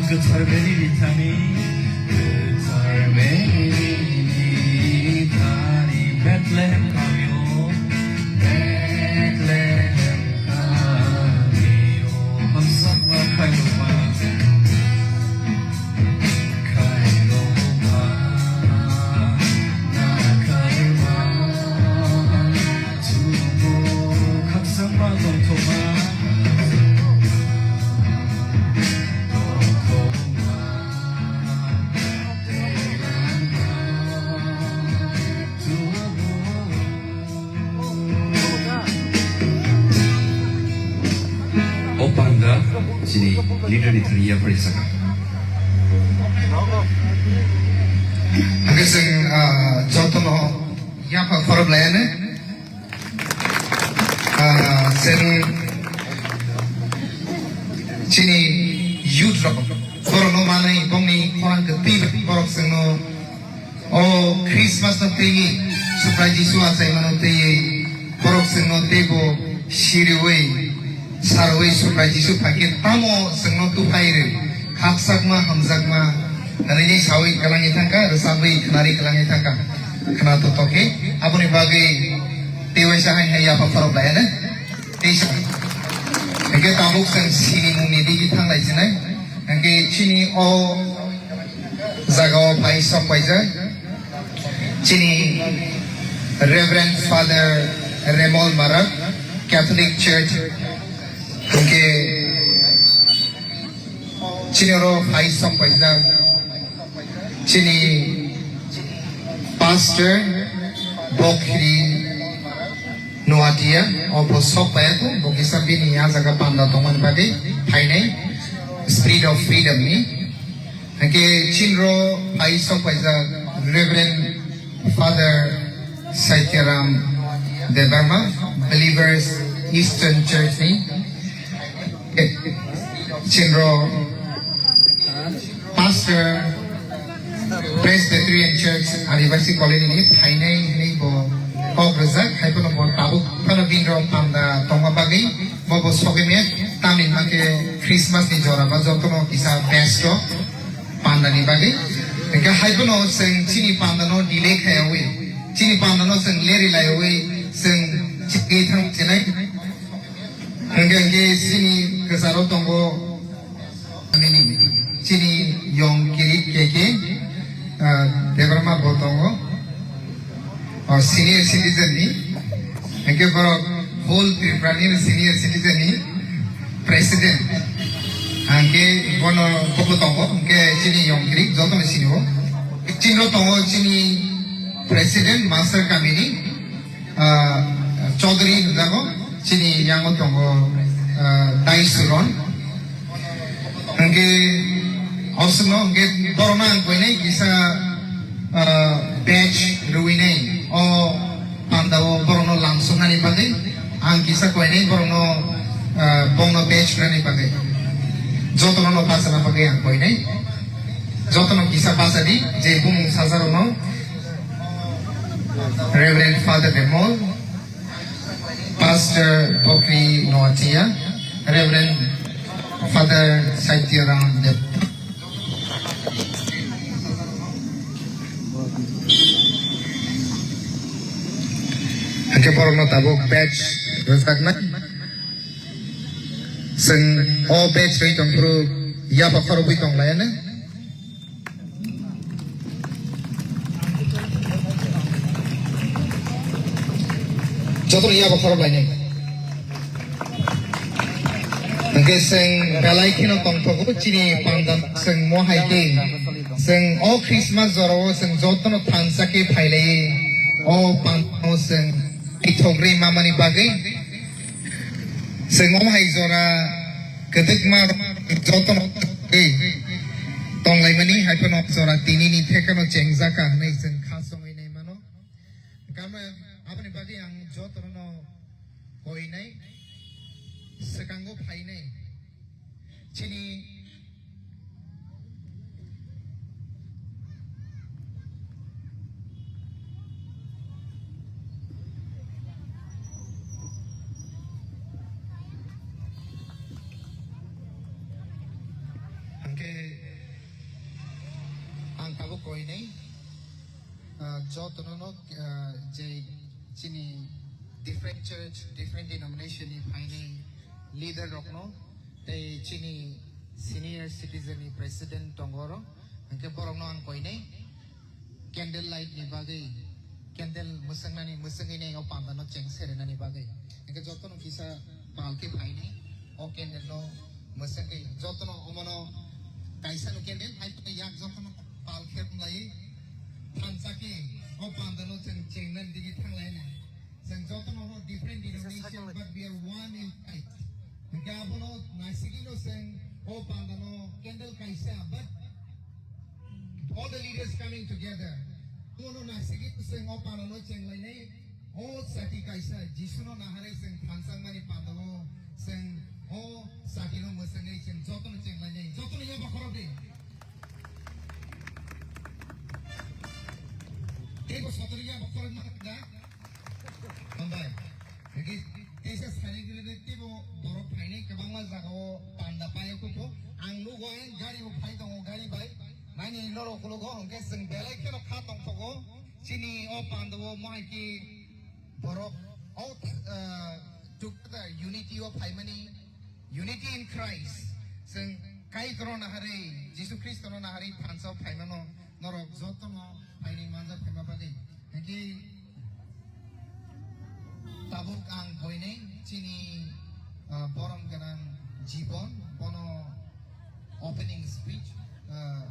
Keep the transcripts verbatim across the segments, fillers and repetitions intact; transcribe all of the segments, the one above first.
Kwthar Mary ni thani, Kwthar Mary ni thani, Bethlehem kamio, Bethlehem kamio, hamsakma khairokma, khairokma, na khairokma, chubo khakchangma tongthokma. O panda chini leader ni thani yaphari saka. Hake chwng, ah, jotono yapha khorop layane. Ah, chwng chini youth rok borokno manwi bongni khorang kwtwi borok chwngno o Christmas no twiwi Subrai Jisu achaimano twiwi borok chwngno teibo siriwi sarwi Subrai Jisu phaikhe tamo chwngno tuphai rwi khakchakma hamjakma hwnwi sawi kwlangwi thangkha, rwchabwi khwnarwi kwlangwi thangkha, khwna to tokhe aboni bagwi tei waisa hai hai yapha khorok layana. Teisa. Hingke tabuk chwng sinimungni digi thanglai sinai. Hingke chini o jaga o phai sok paijak. Chini Reverend Father Remol Marak, Catholic Church. Hingke chini oro phai sok paijak. Chini Pastor Bokhri Noatia, o bo sok paya ko, bo kisa bini ya jaga panda tongmani bagwi phainai Spirit of Freedom ni. Hake chinro phai sok paijak Reverend Father Saityaram Debbarma, Believers Eastern Church ni. Chinro Pastor, Presbyterian Church, Adivasi Colony ni phainai hinwi bo kok rwjak, hai phano bo tabuk phano bini rok panda tongma bagwi bo bo sogwi me tamni hwnkhe Christmas ni jora ba jotono kisa best o panda ni bagwi. Hwnkhe hai phano chwng chini panda no delay khaiyawi, chini panda no chwng leri laiwi chwng chigwi thang chinai. Hwnkhe hwnkhe chini kwcharo tongo, chini yong kirik keke, ah, Debbarma bo tongo, ah, senior citizen ni, hwnkhe borok whole Tripura ni senior citizen ni president, hwnkhe bono bobo tongo, hwnkhe chini yong kirik jotono sini o, chini tongo chini president master kamini, ah, Chaudhary hwnjago, chini yango tongo, ah, Dai Suron. Hwnkhe oswkno hwnkhe borokno ang koinai kisa, ah, badge rwinai o panda o borokno lamsoknani bagwi ang kisa koinai borokno, ah, bongno badge rwnani bagwi jotono no bachana bagwi ang koinai jotono kisa bachadi je bumung sajarokno. Reverend Father Demol, Pastor Bokri Noatia, Reverend Father Saityaram Deb. Hake borokno tabuk badge rwjaknai. Chwng o badge rwi tongphuru yapha khorokwi tonglaiyano. Jotono yabo khorok lainai. Hwnkhe chwng belai kheno tongthogo chini panda chwng mohai khe chwng o Christmas jorao chwng jotono thansa khe phailaiwi o pandano chwng naithok rwi mamani bagwi. Chwng omo hai jora kwdwkma jotono tei tonglaimani, hai phano jora tinini thekheno chengjak kha hwnwi chwng kha songwi nai mano. Hwnkhe aboni bagwi ang jotono koinai, swkango phainai. Chini Hwnkhe Koinai, ah, jotono no, ah, je chini different church, different denomination ni phainai leader rokno, tei chini senior citizen ni president tongo oro, hwnkhe borokno ang koinai candle light ni bagwi, candle mwswngnani mwswngwi nai o panda no cheng serinani bagwi. Hwnkhe jotono kisa pal khe phainai o candle no mwswngwi jotono omono kaisa no candle hai yak jotono pal khe mlai thansa khe o panda no cheng chengnani digi thanglai nai. Chwng jotono no different denomination, but we are one in Christ. Hwnkhe abono naisigwi no chwng o panda no candle kaisa, but all the leaders coming together. Abono naisigwi no chwng o panda no chenglainai, o chati kaisa Jisu no naharwi chwng thansa wngmani panda o chwng o chati no mwswngwi chwng jotono chenglainai. Jotono ya bokhorok di. Teibo sotori ya bokhorok ma da. Hambai. Lagi teisa sani gili de teibo borok phainai kwbangma jaga o panda paio kuko. Ang nugo ang gari bo phai tongo gari bai. Nani norok ulo go hwnkhe chwng belai kheno kha tongthogo. Chini o panda o mohai ki borok o, ah, together unity o phaimani, unity in Christ. Chwng Kaitorno naharwi, Jisu Khristono naharwi thansa o phaimano norok jotono phainai manjak phaima bagwi. Hwnkhe tabuk ang koinai chini, ah, borom gwnang Jibon, bono opening speech, ah,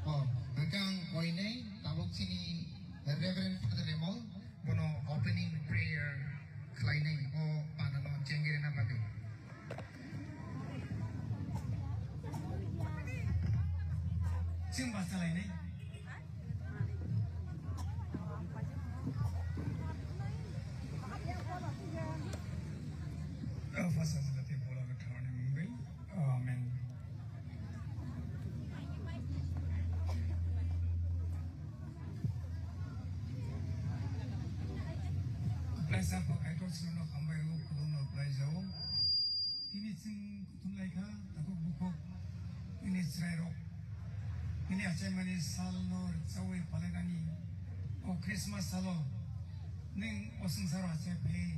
oh, hwnkhe ang koinai tabuk chini Reverend Father Remol, bono opening prayer khlainai o panalo chengerina bagwi. Chwng bachalainai. O phasajwlati bola kwtharni mungwi. Amen. Kaisa bo Kaitor chwngno hambai rw, khulumno phlai jao. Nini chwng kuthum lai kha, takhuk bukhuk, nini chwrairok. Nini achaimani salno rwkchaui palainani o Christmas salo nwng o swngcharo achai phai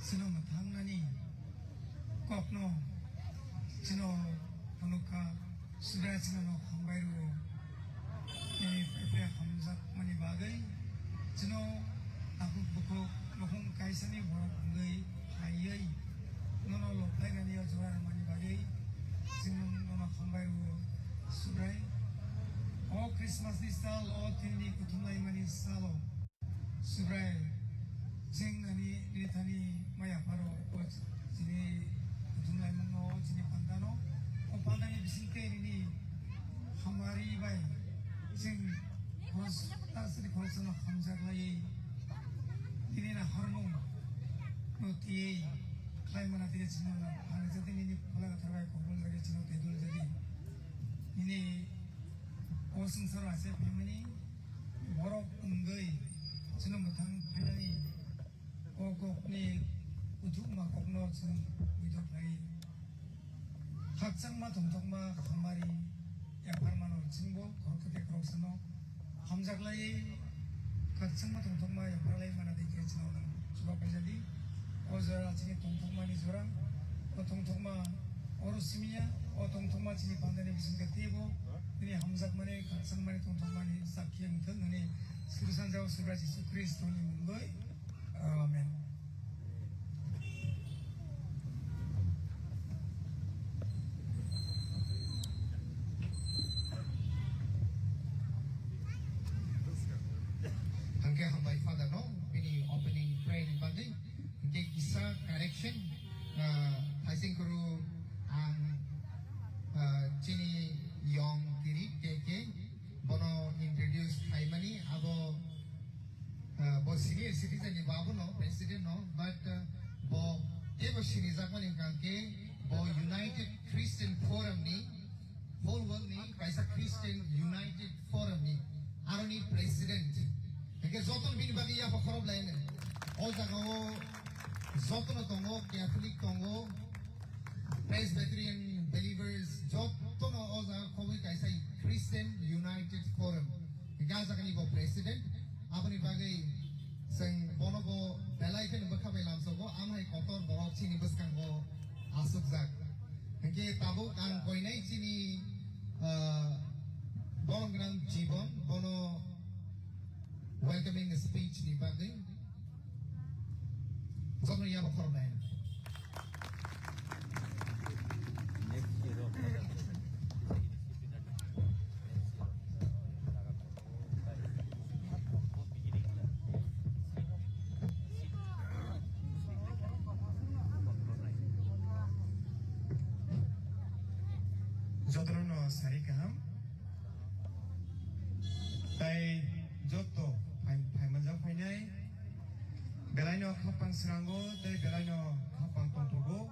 chwngno mwthangnani kokno chwngno phunuk kha. Subrai chwngno hambai rwo. Nini phai phai hamjakmani bagwi chwngno takhuk bukhuk nukhung kaisani borok wngwi phaiwi nono lob lainani o jora rwmani bagwi chwngno nono hambai rwo. Subrai o Christmas ni sal o tini kuthum laimani salo. Subrai, chwng ani nini thani maya pharo o chini kuthum laimungno, o chini pandano, o pandani bisingtwi nini hamari bai chwng khoroksa sini khoroksano hamjak laiwi nini na harmung no tiywi khlai mana tiywi chwngno hamjak nini phola kwthar bai kokol jagwi chwngno tei dul jagwi nini o swngcharo achai phaimani borok wngwi chwngno mwthang phainani o kokni kuthukma kokno chwng muitok khlai. Khakchangma tongthokma hamari yapharmano chwngbo khoroksa tei khoroksano hamjak lai. Khakchangma tongthokma yapharlai mana de khe chwngno nang chuba paijadi. O jora chini tongthokmani jora, o tongthokma oro simiya, o tongthokma chini pandani bisingtwi teibo nini hamjakmani khakchangmani tongthokmani sakhi wngthok nini Sri Sanjao Subra Jisu Khristoni mungwi. Amen. Hwnkhe hambai Father no bini opening prayer ni bagwi. Hwnkhe kisa correction, ah, thaising kuru ang, ah, chini yong kiri K K bono introduce khaimani abo, ah, bo senior citizen ni bo abono president no, but, ah, bo teibo sinijakmani hwnkha khe bo United Christian Forum ni, whole world ni kaisa Christian United Forum ni aroni president. Hwnkhe jotono bini bagwi yapha khorop lai o jaga o jotono tongo, Catholic tongo, Presbyterian believers, jotono o jaga khobwi kaisa Christian United Ang koinai chini, ah, bolong gwnang Jibon, bono welcoming speech ni bagwi jotono yabo khoroknai. Jotono no sari kaham. Tai jotto phai-, phaimanjak phainai. Belaino khapang srango, tai belaino khapang tongthogo.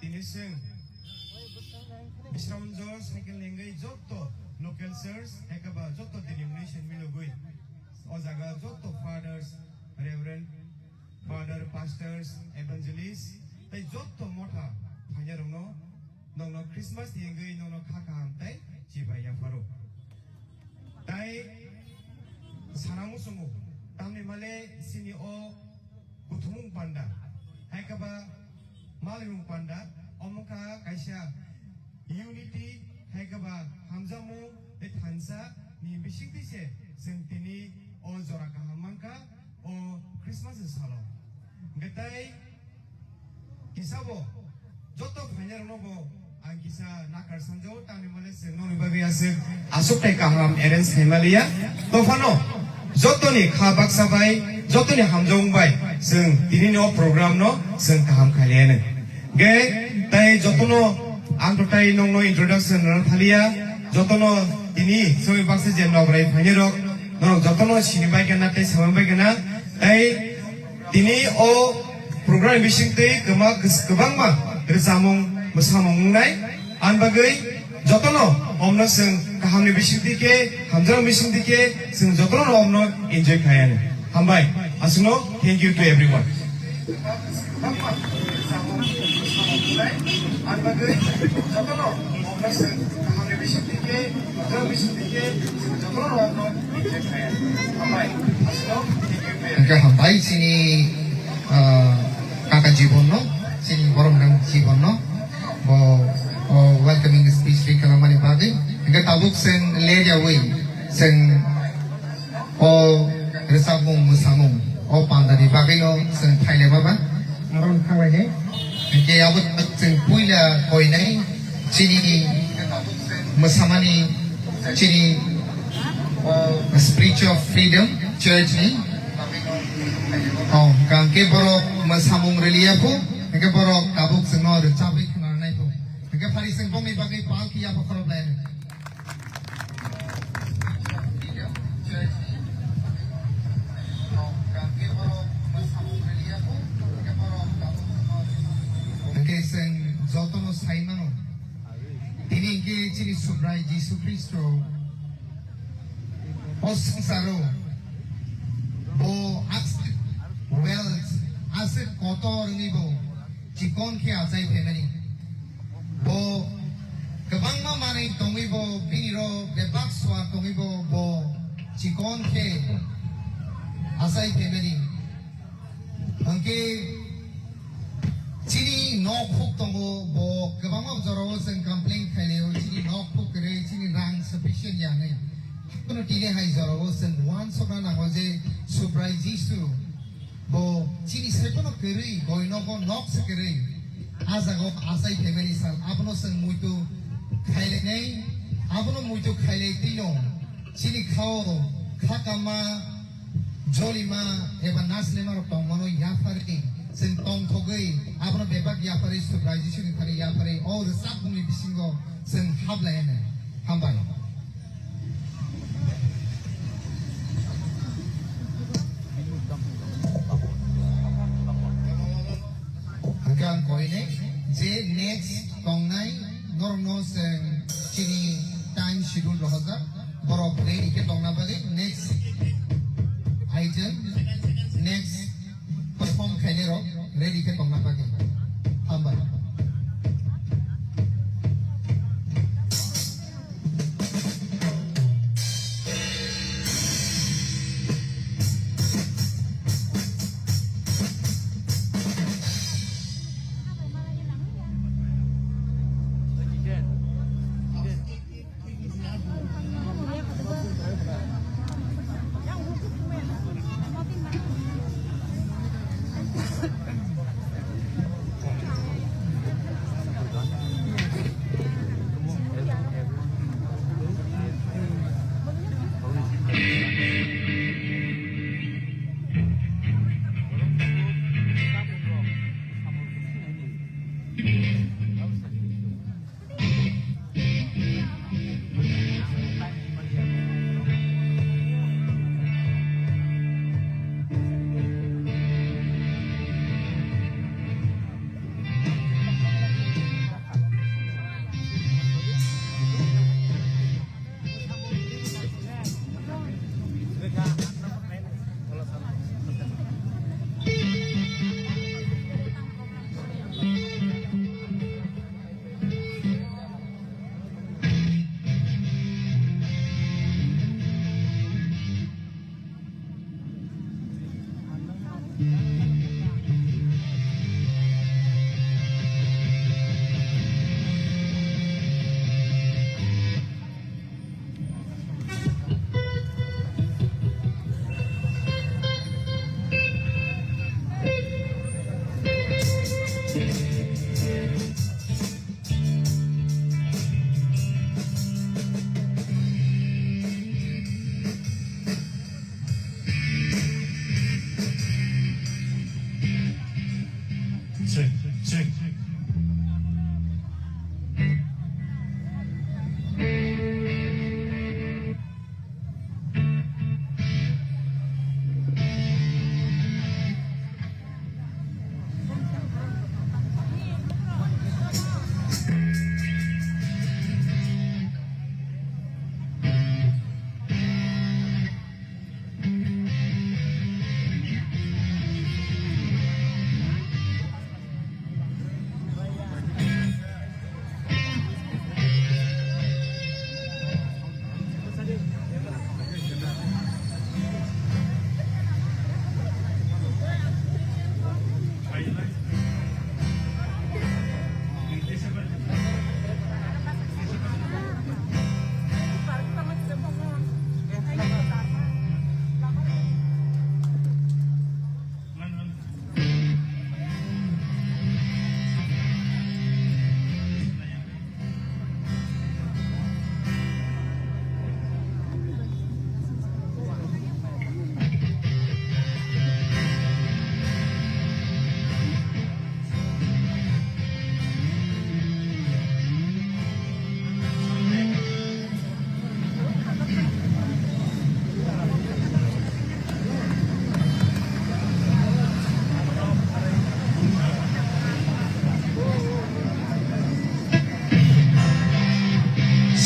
Tini chwng Bisramganj cycle nengwi jotto local church, ekaba jotto denomination milogwi. O jaga jotto fathers, reverend, father, pastors, evangelist, tai jotto motha phainarokno nokno Christmas ni wngwi nokno kha kaham tai chibai yapharo. Tai sana muchungo, tamni male chini o kuthumung panda, hai khe ba malimung panda, omo kha kaisa unity, hai khe ba hamjakmung tei thansa ni bisingtwi se chwng tini o jora kaham mankha o Christmas ni salo. Hwnkhe tai Kisa bo joto phainairokno bo ang kisa nakar sanjao, tamni mole chwng nokni bagwi aswk aswk tai kaham arrange khaima liya. Tophano jotoni kha baksa bai, jotoni hamjakmung bai chwng tinini o program no chwng kaham khailiya nw. Ge tai jotono ang to tai nokno introduction rwna thaliya, jotono tini chwngni baksa je nokrai phainairok norok jotono sini bai khe na tei samani bai khe na tai Tini o program bisingtwi kwma-, kwbangma rwchapmung mwsamung wngnai. Ani bagwi jotono omno chwng kahamni bisingtwi khe, hamjakmung bisingtwi khe chwng jotono omno enjoy khlaianw. Hambai, aswkno thank you to everyone. Ani bagwi jotono omno chwng kahamni bisingtwi khe, hamjakmung bisingtwi khe chwng jotono omno enjoy khlaianw. Hambai, aswkno thank you to everyone. Hwnkhe hambai chini, ah, kaka Jibon no, chini borok rang Jibon no, bo, o welcoming speech ri kwlangmani bagwi. Hwnkhe tabuk chwng ler yaui, chwng o rwchapmung, mwsamung, o pandani bagwi no chwng phailai baba. Aro wng thanglainai. Hwnkhe abo chwng puila koinai chini mwsamani chini Spirit of Freedom Church ni. Oh, hwnkhe borok mwsamung rwliya phu, hwnkhe borok tabuk chwngno rwchabwi khwnarnai phu. Hwnkhe phari chwng bongni bagwi pal khiya bokhorok lai. Hwnkhe chwng jotono sai mano, tini hwnkhe chini Subrai Jisu Khristo o swngcharo bo aswk wealth, aswk kotor wngwi bo chikon khe achai phaimani. Bo kwbangma manwi tongwi bo bini ro bebak sua tongwi bo, bo chikon khe achai phaimani. Hwnkhe chini nok phuk tongo, bo kwbangma jorao chwng complain khailio, chini nok phuk kwrwi, chini rang sufficient ya hwnwi. Haphano tini hai jorao chwng uansukna nango je Subrai Jisu bo chini saiphano kwrwi, boi nogo nok se kwrwi. A jagao achai phaimani sal, abono chwng muitu khailainai, abono muitu khailai twino chini khao kha kama, jolima eba naslima rok tongmano yapharwi chwng tongthogwi, abono bebak yapharwi Subrai Jisuni thani yapharwi o rwchapmungni bisingo chwng hablai hwnwi. Hambai. Hwnkhe ang koinai je next tongnai norokno chwng chini time schedule rohorjak, borok ready khe tongna bagwi next item, next perform khainai rok ready khe tongna bagwi. Hambai.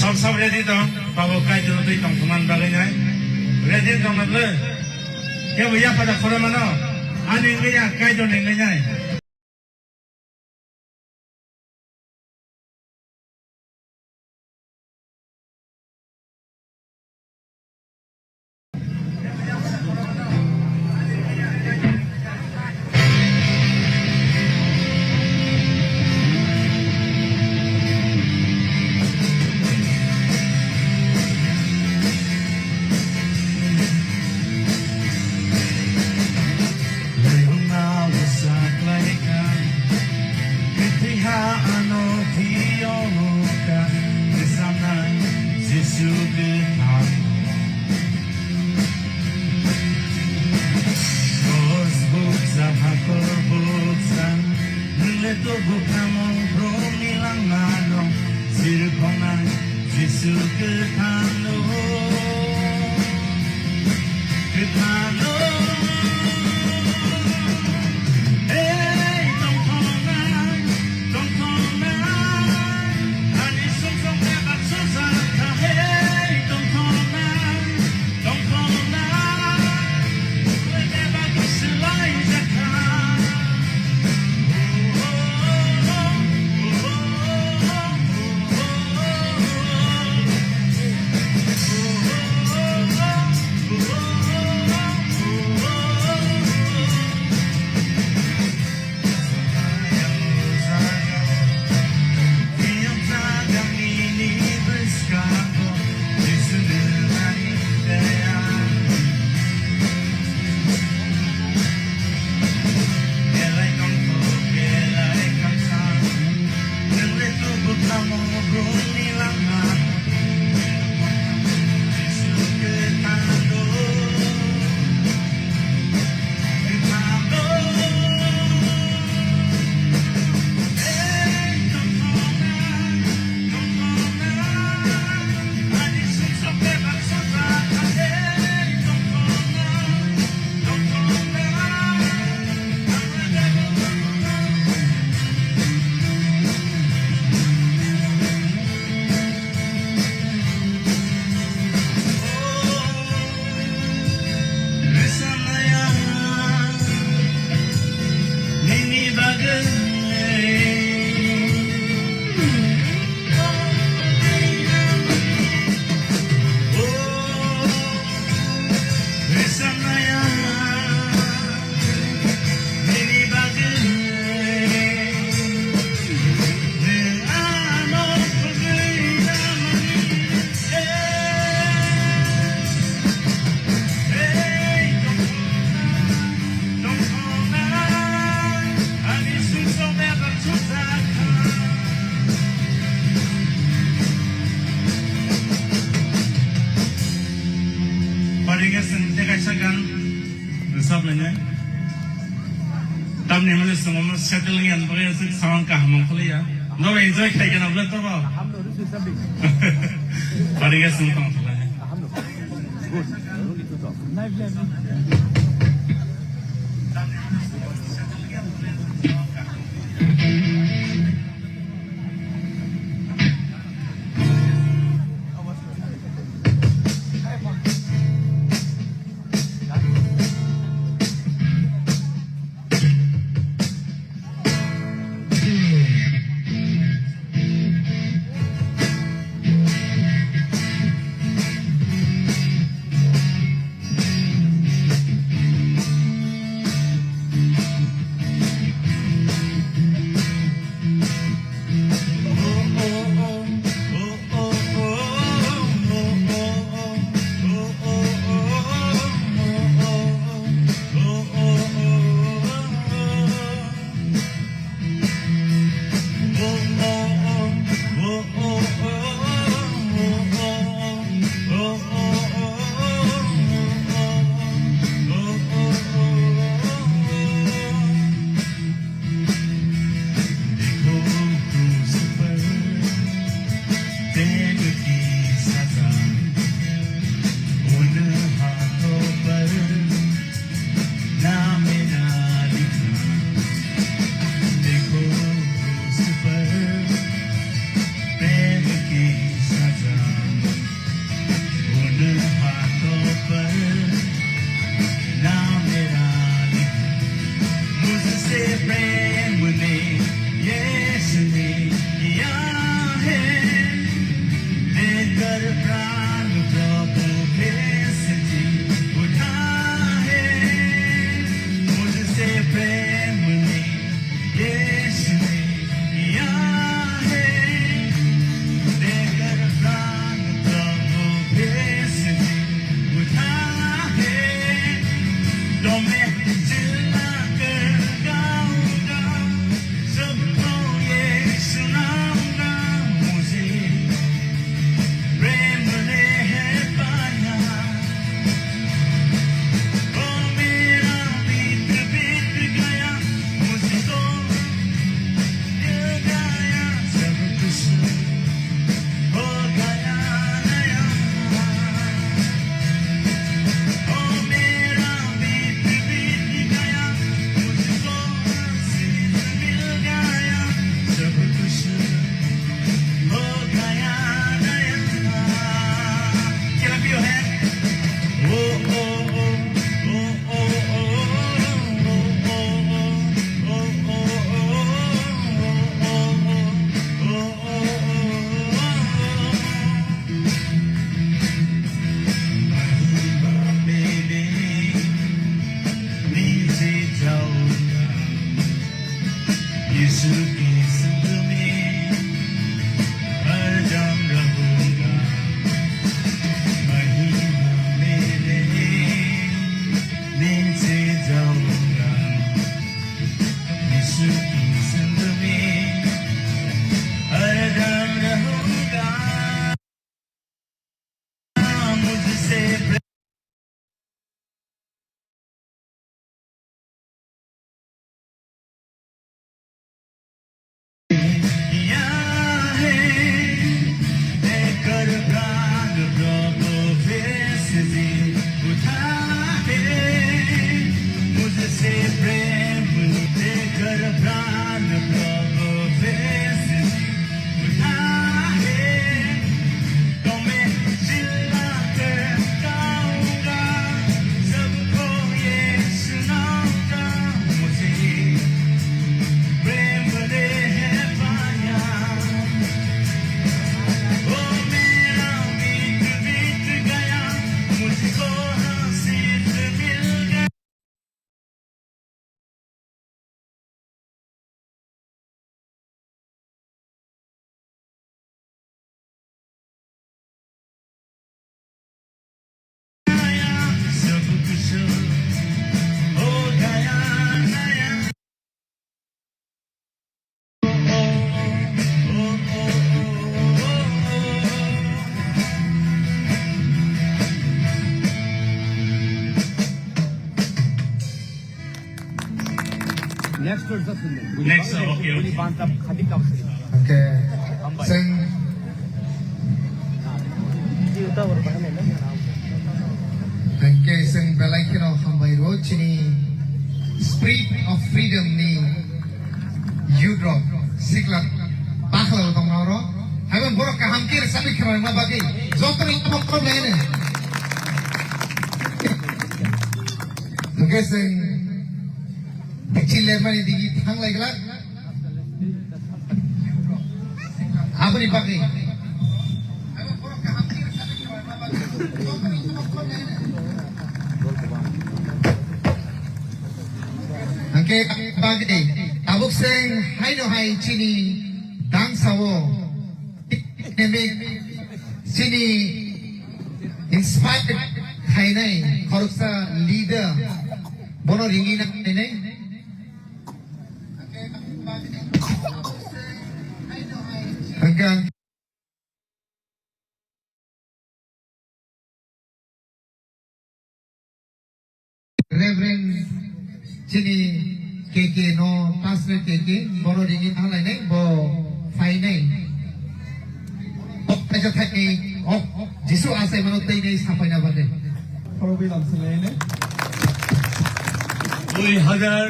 Sab sab ready tong, babo Kaitor twi tong thumani bagwi nai. Ready tong na ble. Kebo yaphada khoro mano. Ani wngya Kaitor ni wngya nai. Leirungno bwsak lai kha, kwthwi ha ano phiyok kha, kwchamnai Jisu kwthang. Hor bukcha, hakor bukcha, nwng le tobo khamung borokni langmano, sirkhongnai Jisu kwthangno, kwthangno. Ei, tongthoknai, tongthoknai, ani sumsok bebak sujak kha, hei, tongthoknai. Paringe sing tei kaisa gan rwchap lainai. Tamni hwnwi chwng omo settle wngya, bagwi aswk sound kaham wng khwlaiya. Nobo enjoy khai gana bwle tobo. Paringe chwng tong khlai. Next, okay, okay. Hwnkhe chwng, hwnkhe chwng belai kheno hambai rwo chini Spirit of Freedom ni youth rok, sikla bakla rok tongma oro. Haibo borok kaham khe rwchapwi khwna rwna bagwi jotono problem laino. Hwnkhe chwng Bichi lermani digi thanglai glak. Aboni bagwi. Hwnkhe bagwi tabuk se haino hai chini dangsao. Chini inspire khainai khoroksa leader, bono ringina khainai. Hwnkhe ang Reverend chini K K no, Pastor K K, bono ringwi thanglainai, bo phainai. Bo kaisa thani, oh, Jisu achaimano teinai sapaina bagwi. Khorokwi lamsalainai. Dui hazar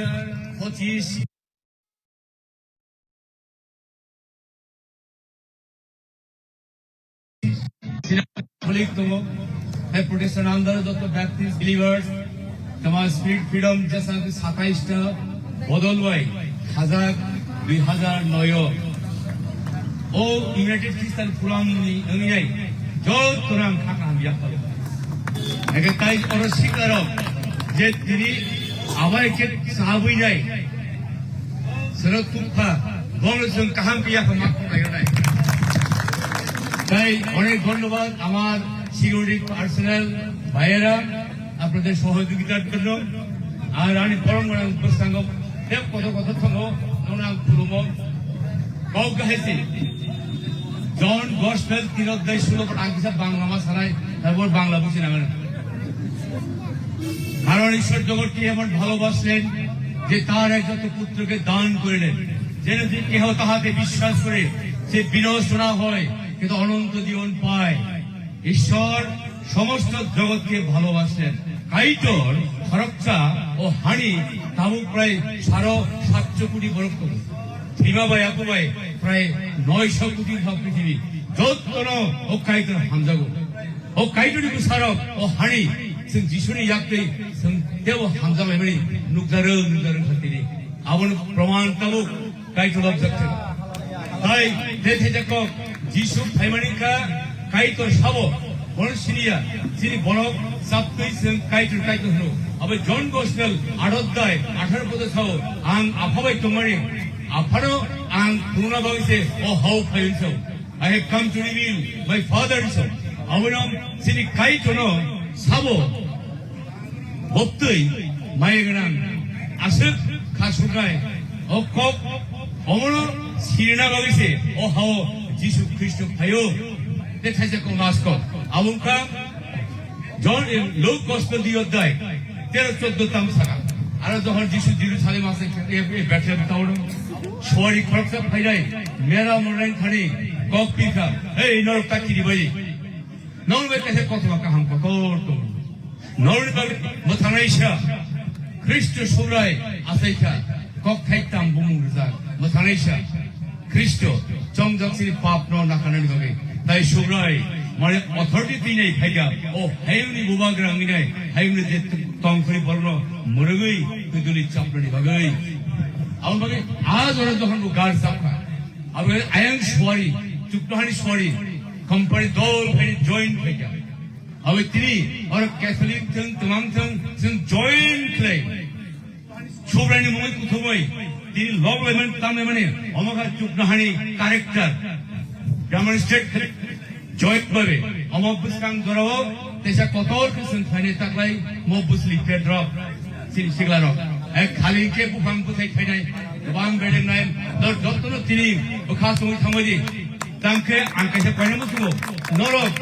pochis. Chini Catholic tongo, hai Protestant andar joto Baptist believers, tama Spirit Freedom jesa satais ta bodol bai, hazak dui hazar noi o. O United Christian Forum ni wngwi nai, joto rang kha kaham yak palo. Eke tai oro sikla rok, je tini abai ke sabui nai, Sero tukha, bongno chwng kaham khe yaphang ma khlaio nai. Tai onek dhonnobad amar security personnel bhaiera, apnader sohojogitaর জন্য. Ar ani borom gorang bwskango bek kotor kotor thongo, nono ang khulumo. Kok kahai se, John Gospel tin odhyay sulok ang kisa Bangla ma sanai, tabor Bangla buji nangan. কারণ ঈশ্বর জগৎকে এমন ভালোবাসলেন যে তার একমাত্র পুত্রকে দান করলেন, যেন যে কেহ তাহাতে বিশ্বাস করে সে বিনষ্ট না হয় কিন্তু অনন্ত জীবন পায়। ঈশ্বর সমস্ত জগৎকে ভালোবাসলেন। Kaitor khoroksa o hani tabuk prai saro satso koti borok tongo. Thwima bai apo bai prai noisho koti ha prithibi. Jottono o Kaitor hamjago. O Kaitorni bwsarok, o hani, chwng Jisuni yaktwi chwng teibo hamjak laimani nukjakrwng, nukjakrwng kha tini. Abono proman tabuk Kaitor lobjak thwng. Tai, tei thejakok, Jisu phaimani kha, Kaitor sabo, bono siniya, chini borok chabtwi chwng Kaitor, Kaitor hwno. Abo John Gospel, aat odhyay, atharo podo sao, ang Apha bai tongmani, Aphano ang khulumna bagwi se o hao phai hwn sao. I have come to reveal my Father so. Abono chini Kaitorno sabo bobtwi maya gwnang aswk kha suknai o kok omono sirina bagwi se o hao Jisu Khristo phaio. Tei thaisa kok last kok. Abo wngkha John, eh, Luke Gospel dui odhyay, tero choddo tam saka. Aro jokhon Jisu Jerusalem asai, eh, eh, Bethlehem town o, suari khoroksa phainai, mera mornaini thani kok pirkha, "Hei, norok ta kiri bai? Norok bai kaisa kothoma kaham kotor tongo. Norokni bagwi mwthangnaisa Khristo Subrai achaikha, kok thai tam bumung rijak, mwthangnaisa." Khristo chongjak chini papno nakarnani bagwi. Tai Subrai, mane authority twinai phaikha, o hayungni bubagra wngwi nai, hayungni je tongthorwi borokno mwrwgwi kwdwlwi chapnani bagwi. Aboni bagwi a jora jokhon bo gar chapkha, abo ayang suari, chuknohani suari, company dol phaini join phaikha. Abo tini oro Catholic thwng, twmang thwng, chwng join khlai. Subraini mungwi kuthumwi tini lok laimani, tam laimani, omo kha chuknohani character demonstrate khlai. Joy babe, omo bwskang jorao teisa kotor khe chwng khlainai taklai, mo bwsli pet rok, chini sikla rok. Ek khali khe buphang bwthai khainai, kwbang bedeng nai, dor jotono tini bwkha songwi thangbai di. Tang khe ang kaisa koina muchungo, norok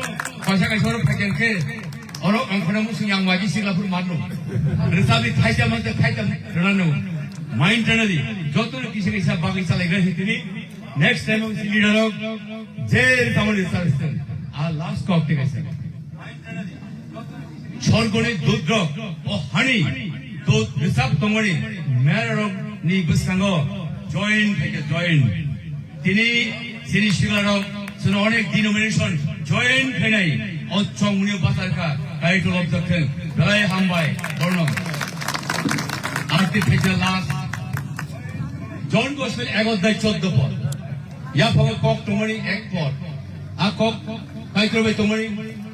kaisa kaisa oro phaikhen khe, oro ongkhorna muchung yang waji sikla phuru manno. Rwchapni thaisa mante thaisa rwnano. Mind tanadi, joto no kisa kisa bagwi chalai gra hitini. Next time ang si leader rok, je tamani suggestion. A last kok te kaisa. Sorgoni dut rok, o hani dut risap tongoni, mera rok ni bwskango join khaikha join. Tini sini sigarok, sini onek denomination join khainai, o chongmuni batar kha, Kaitor objakthen, belai hambai, borno. Arti phaikha last. John Gospel ek odhyay choddo pod. Yaphango kok tongmani ek pod. A kok Kaitor bai tongmani.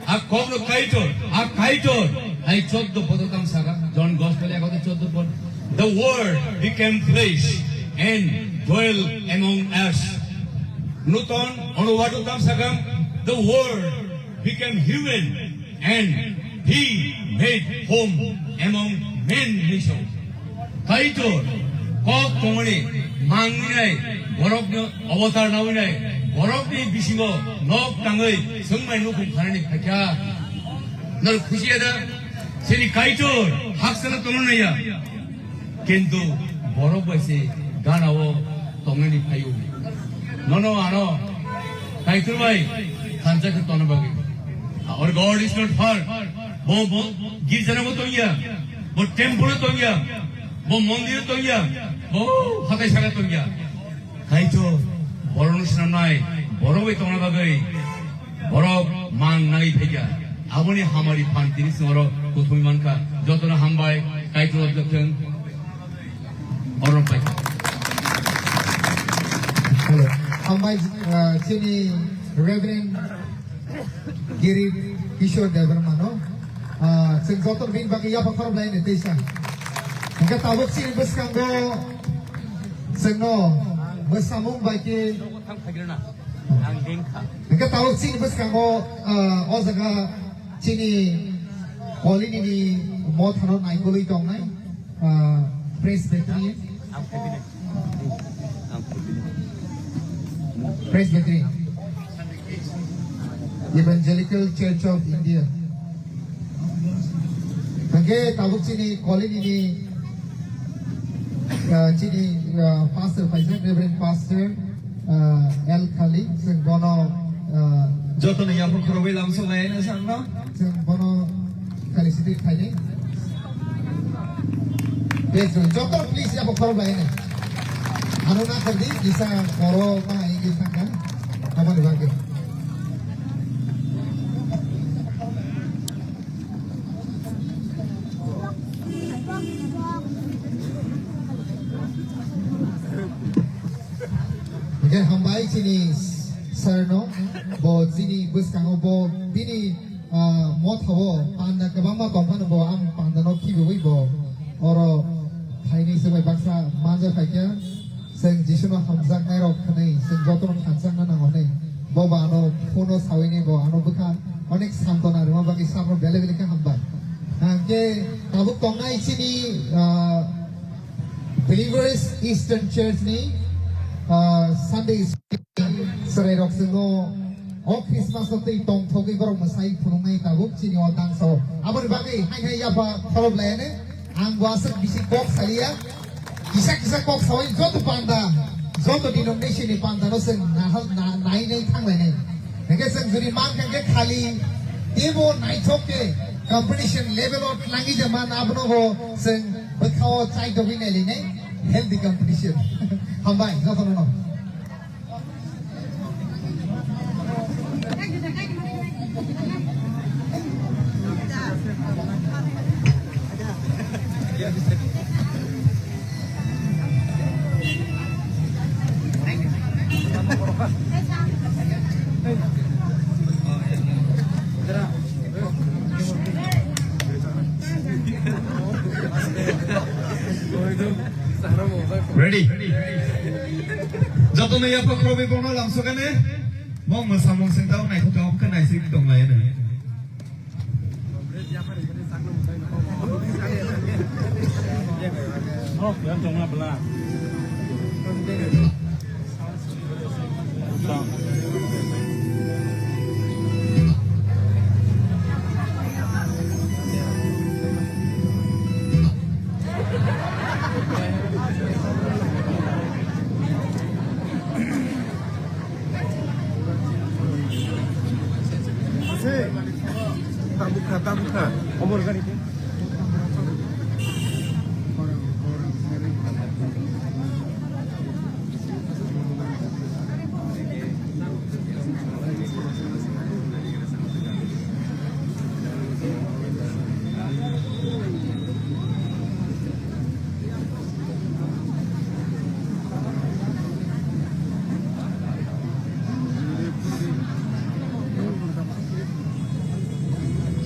A kok no Kaitor. A Kaitor. Hai choddo pod tam saka. John Gospel ek odhyay choddo pod. The word became flesh and dwelt among us. Nuton onubado tam saka. The word became human and he made home among men, hinwi sao. Kaitor kok tongmani mangninai borokni avatar nainai borokni bisingo nok tangwi swngmai nukhung khanani phaikha. Nor khusi ada sini Kaitor haksana tongna naiya. Kintu borok bai se gana o tongnani phaio. Nono ano Kaitor bai thansa khe tongna bagwi. Our God is not far. Bo, bo girja no tongya, bo temple tongya, bo mondir tongya, bo hatai saka tongya. Kaitor borokno swnamnai, borok bai tongna bagwi borok mang nai phaikha. Aboni hamari phan tini singoro kuthumi mankha. Jotono hambai, Kaitor jotheng. Orok pai. Hello. Hambai, uh, chini Reverend Giri Kishore Debbarma no. Ah, chwng joto bini bagwi yapha khorok lai ni teisa. Hingke tabuk chini bwskango chwngno bwsamung bai khe. Hingke tabuk chini bwskango, ah, o jaga chini kolini ni mothano naikolwi tongnai. Ah, Presbyterian. Presbyterian. Evangelical Church of India. Hingke tabuk chini kolini ni, ah, chini, ah, pastor paisa, Reverend Pastor, ah, L Khali, chwng bono, ah, joto ni yapha khorogwi lamsok lai na sakno. Chwng bono kali sidi khaini. Please, joto please ya bokhoro bai ne. Ano na kadi kisa koro ma ini kisa kan. Apa ni bagi? Oke, hambai chini sir no, bo chini bwskango bo bini Ah, mothao panda kwbangma tongphano bo ang pandano khibiwi bo oro phaini swbai baksa manja phaikha. Chwng Jisuno hamjaknairok hwnwi chwng jotono khanjakna nango hwnwi bo ba ano phono sawini bo ano bwkha onek santona rwma bagwi sabrok belai belai khe hambai. Hwnkhe tabuk tongnai chini, ah, Believers Eastern Church ni, ah, Sunday Chwrairok chwngno o Christmas o twi tongthogwi borok mwsai phunuknai tabuk chini o tangsao. Aboni bagwi hai hai yapha khorok laiane ang bo aswk bisi kok saliya. Kisa kisa kok sawi joto panda, joto denomination ni panda no chwng nahal na-, nai nai thang lainai. Hingke chwng jodi man khe khali tebo naithok khe competition level o tlangi jama abono bo chwng bwkha o chaitogwi nailainai healthy competition. Hambai jotono no. Ready? Jotono yapha khoroknwi bongno lamsokane. Mong mwsamung sengtao naithotok khe naisik tonglaino.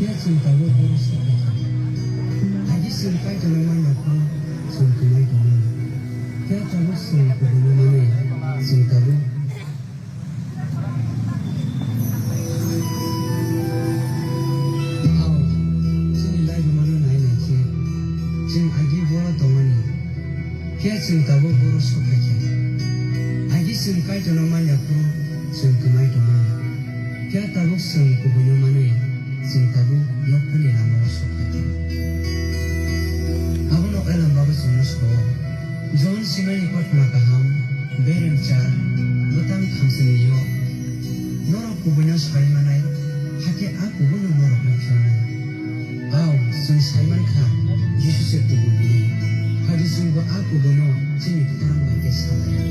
Khe chwng tabuk bono sakha kha. Agi chwng Kaitorno man ya phano chwng kwmai tongmani. Khe tabuk chwng kubuino manwi chwng tabuk. Ao, chini laibumano nai nai khe chwng agi bono tongmani. Khe chwng tabuk bono sakha kha. Agi chwng Kaitorno man ya phano chwng kwmai tongmani. Khe tabuk chwng kubuino manwi chwng tabuk yaphangni lamao sokha kha. Abono Elam babu chwngno sao, Johon Simaini kothoma kaham, berem char, bwtang thamsani yok. Norok kubuino sai manai, hakhe a kubuino norokno phiya mano. Ao, chwng sai man kha, Jisu se kubui hwnwi. Phai di chwngbo a kubuino chini khorang bai khe salai.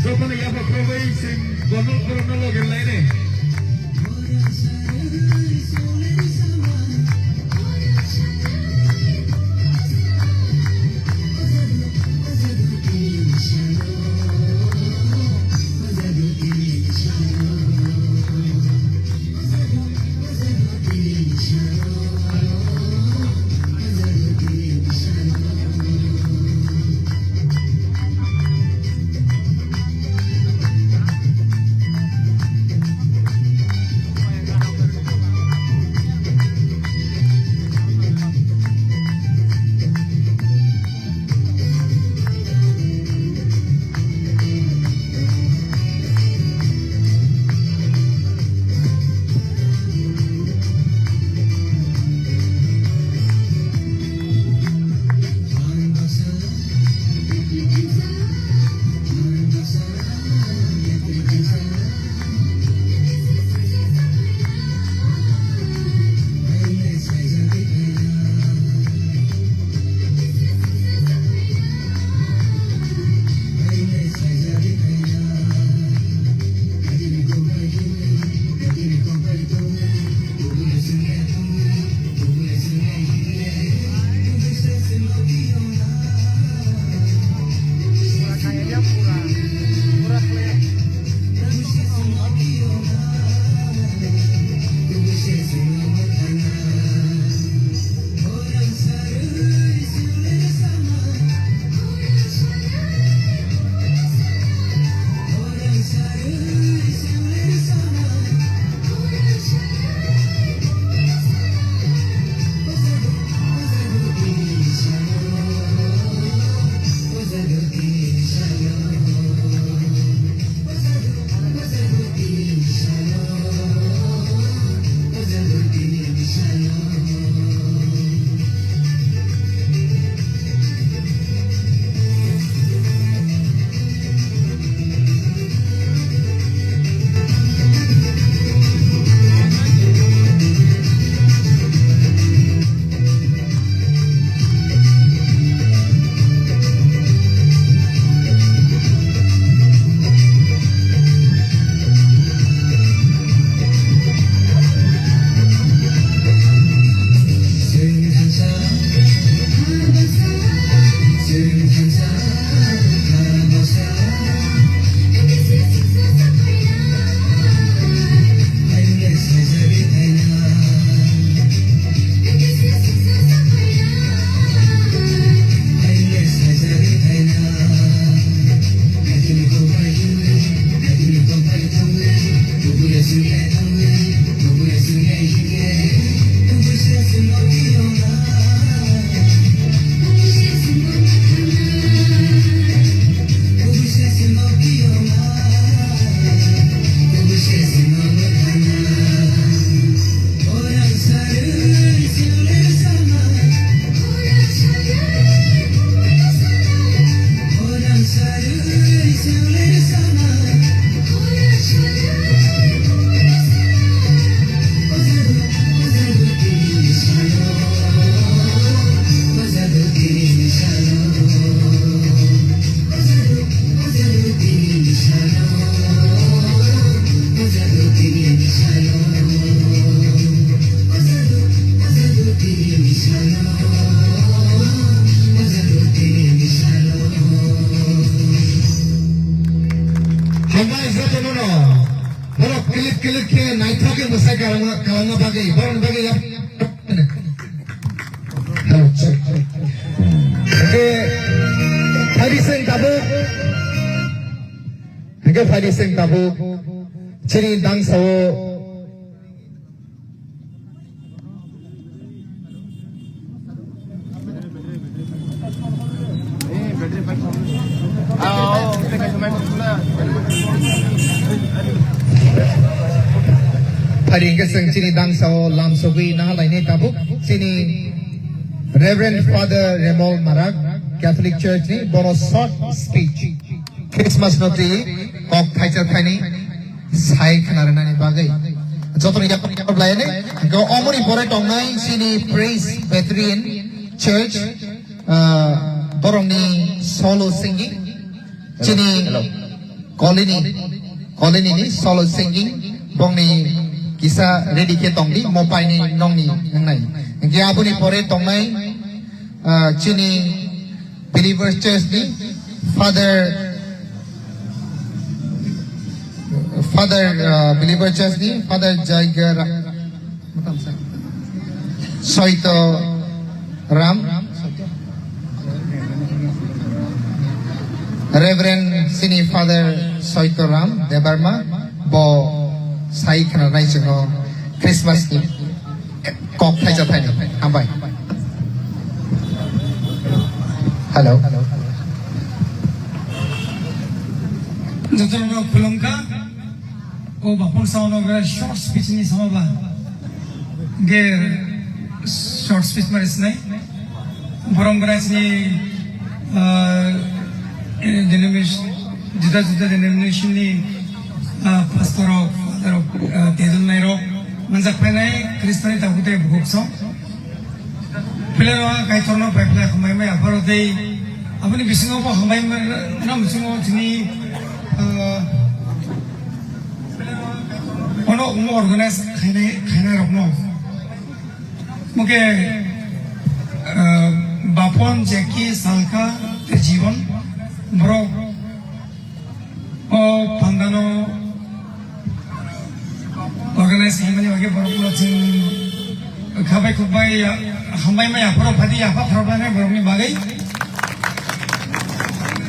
Jotono yapha khorokbai chwng bondol khorokno logi lainai. Kalangma, kalangma bagwi, borokni bagwi yap-, Hello, check. Hwnkhe, phaidi chwng tabuk, hwnkhe phaidi chwng tabuk, chini dangsa-o, Phaidi hwnkhe chwng chini dangsa-o lam sogwi nahalainai tabuk chini Reverend Father Remol Marak, Catholic Church ni, bono short speech. Christmas no twi kok thaisa thaini sai khna rwnani bagwi. Jotono yapri yapri laini. Hwnkhe omoni pore tongnai chini Praise Presbyterian Church, ah, borokni solo singing. Chini Hello. Colony, Colony ni solo singing bongni kisa ready khe tongdi, mopaini nongni wngnai. Hwnkhe aboni pore tongnai, ah, chini Believer Church ni Father, Father, ah, Believer Church ni Father Jaiga Ra-, Soito Ram, Reverend chini Father Soito Ram Debbarma, bo sai khna nai chwngno Christmas ni kok thaisa thaini. Hambai. Hello. Jotono khulumkha. O bapang saono gra short speech ni sama ba. Ge short speech mari sinai. Borom gra sini, ah, denomination, juda juda denomination ni, ah, pastor rok, father rok, ah, tedun nai rok, manjak phainai Kristoni tabuk tei bukuk song. Pele rok Kaitorno pai pele hambai mai apharo tei aboni bisingo bo hambai mai na bisingo tini, ah, ono umo organize khainai, khainai rokno. Muke, ah, Bapon, Jackie, Salka, tei Jibon, borok o pandano organize khaimani bagwi borokno chwng khabai khukbai hambai mai apharo phadi apha pharo blanai borokni bagwi.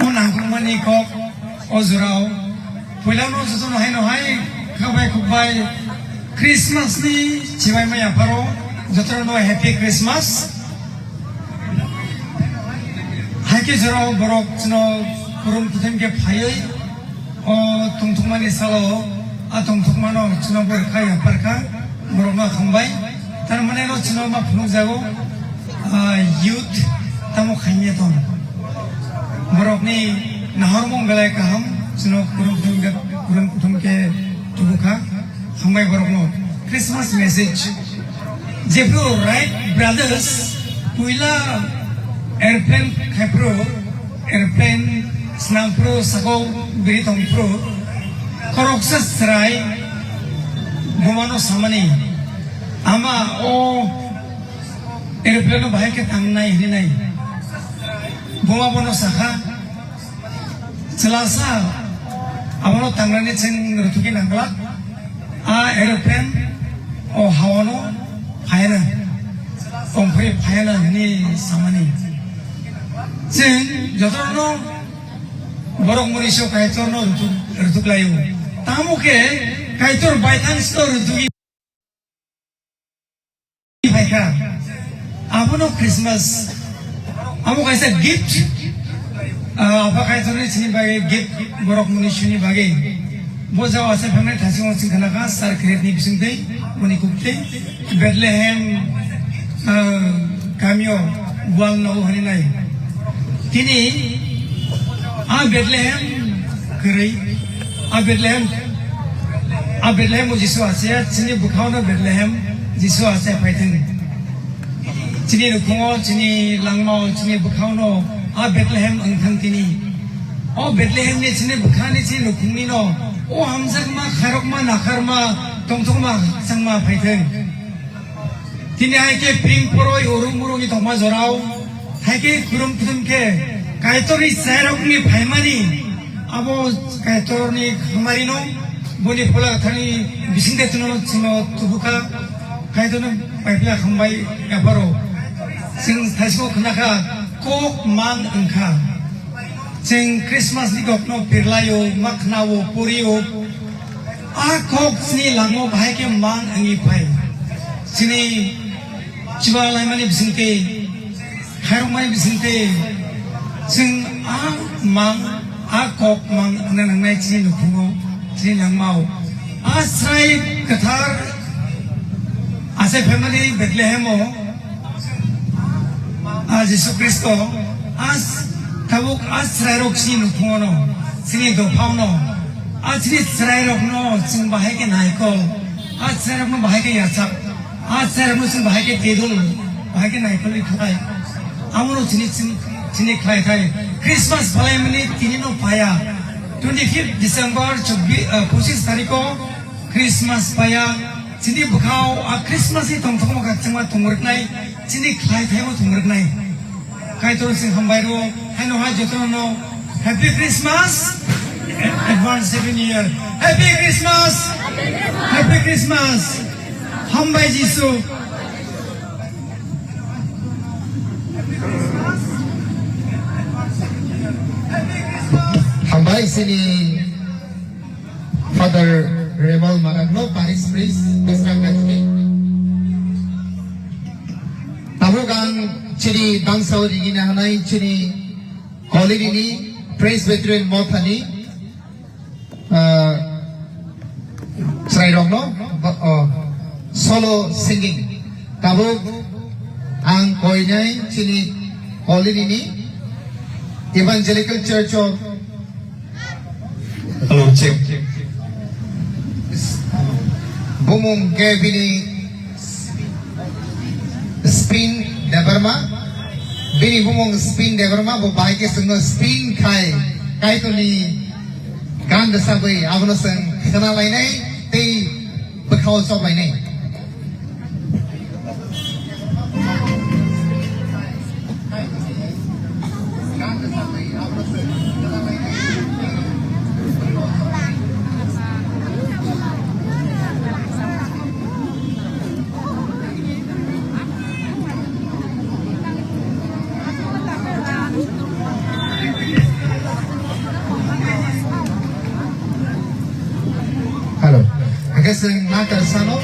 O nangkukmani kok o jorao puilano jotono haino hai khabai khukbai Christmas ni chibai mai apharo jotono happy Christmas. Hai khe jorao borok chwngno kurum kuthum khe phaiwi o tongthokmani salo a tongthokmano chwngno bo rwkha yapar kha, borokno hambai. Tar mane no chwngno ma phunukjago, ah, youth tamo khainai tong. Borokni nahormung belai kaham, chwngno kurum kuthum khe, kurum kuthum khe tubu kha. Hambai borokno Christmas message. Jephru Wright Brothers puila airplane khaiphru, airplane snamphru, sakao biri tongphru, khoroksa chwrai bumano samani, "Ama, o airplane no bahai khe tangnai," hinwi nai. Buma bono sakha, "Chwlasa, abono tangnani chwng rwthwkgwi nangla, a aeroplane o hawano phayana, tongphai phayana," hwnwi samani. Chwng jotono borok moriso Kaitorno rwthwk-, rwthwk laio. Tamo khe Kaitor by chance no rwthwgwi phaikha. Abono Christmas. Abo kaisa gift. Ah, Apha Kaitorni chini bagwi gift, borok muni suni bagwi. Bo jao asa phaimani thasing o chwng khanakha, sar kheretni bisingtwi, boni kuktwi. Bethlehem, ah, kamio wal no hani nai. Tini a Bethlehem kwrwi, a Bethlehem, a Bethlehem o Jisu achaya, chini bwkhao no Bethlehem Jisu achaya phaithwng. Chini nukhungo, chini langmao, chini bwkhao no a Bethlehem wngthang tini. O Bethlehem ni chini bwkhani chini nukhungni no o hamjakma, khairokma, nakharma, tongthokma, khakchangma phaithwng. Tini hai khe pring poroi urung murungni tongma jorao, hai khe kurum kuthum khe Kaitorni chairokni phaimani, abo Kaitorni khamarino, Boni phola thani bisingte tuno chino tubuka, kaitorno paipla khambai yapharo. Sing thaismo khnakha kok mang wngkha. Chwng Christmas ni kokno pirlaio, ma khnao, porio. A kok chini langmo bahai khe mang wngwi phai. Chini chuba laimani bisingte, khairokmani bisingte, chwng a mang, a kok mang wngna nangnai chini nukhungo, chini langmao. A chwrai kwthar achai phaimani Bethlehemo, a Jisu Khristo, a tabuk a chwrairok chini nukhungono, chini dophaono, a chini chwrairokno chwng bahai khe naikol, a chwrairokno bahai khe yachak, a chwrairokno chwng bahai khe tedul, bahai khe naikolni khlai. Amono chini, chini, chini khlai khai. Christmas palaimani tinino paya. Twenty fifth December chobbi-, ah, pochis tarikho Christmas paya, chini bwkhao a Christmas ni tongthokma khakchangma tongrwknai, chini khlai thaimo tongrwknai. Kaitor sing hambai rwo, haino hai jotono no Happy Christmas, Advance Happy New Year. Happy Christmas, Happy Christmas, Hambai Jisu. Hambai sini. Father Remal Marakno, Parish Priest, Western Catholic. Tabuk ang chini bangsa o rigina hanai chini Kolini ni Presbyterian Mothani, ah, chwrairokno, ba-, oh, solo singing. Tabuk ang koinai chini Kolini ni Evangelical Church of Hello, check. Bumung ke bini Spin Debbarma. Bini bumung Spin Debbarma, bo bahai khe chwngno spin khai, Kaitorni gan rwchapwi abono chwng khna lainai tei bwkhao chop lainai. Hello. Hake chwng natar sano.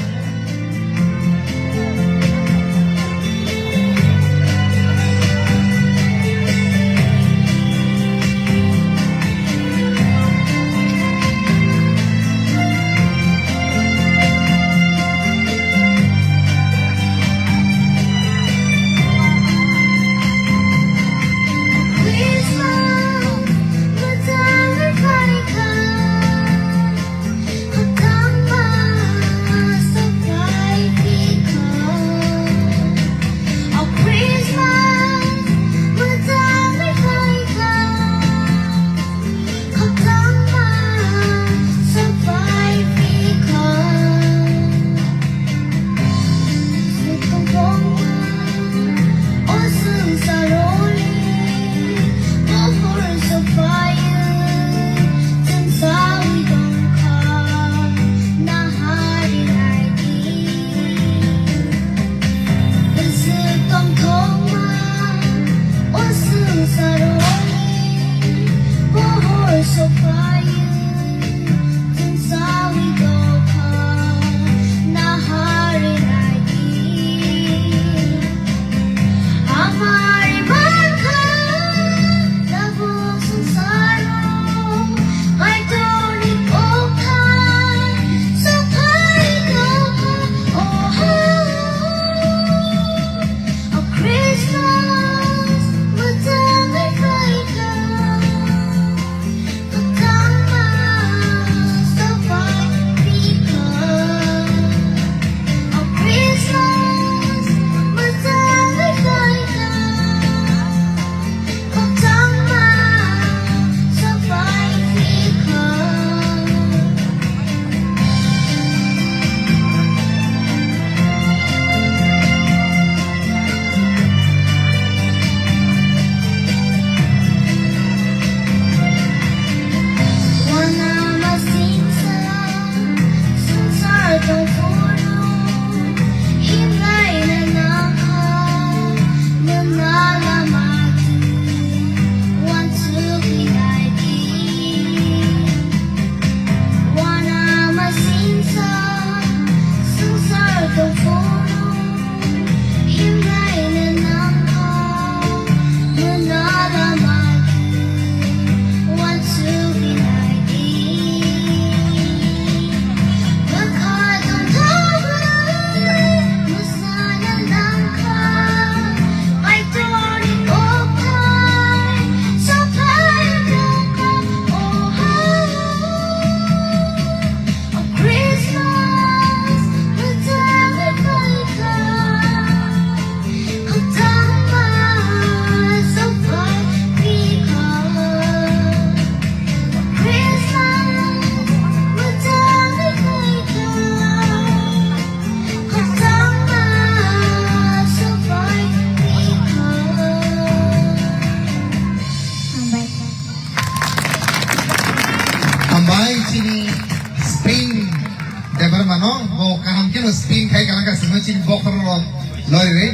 Bokhorok lorwi.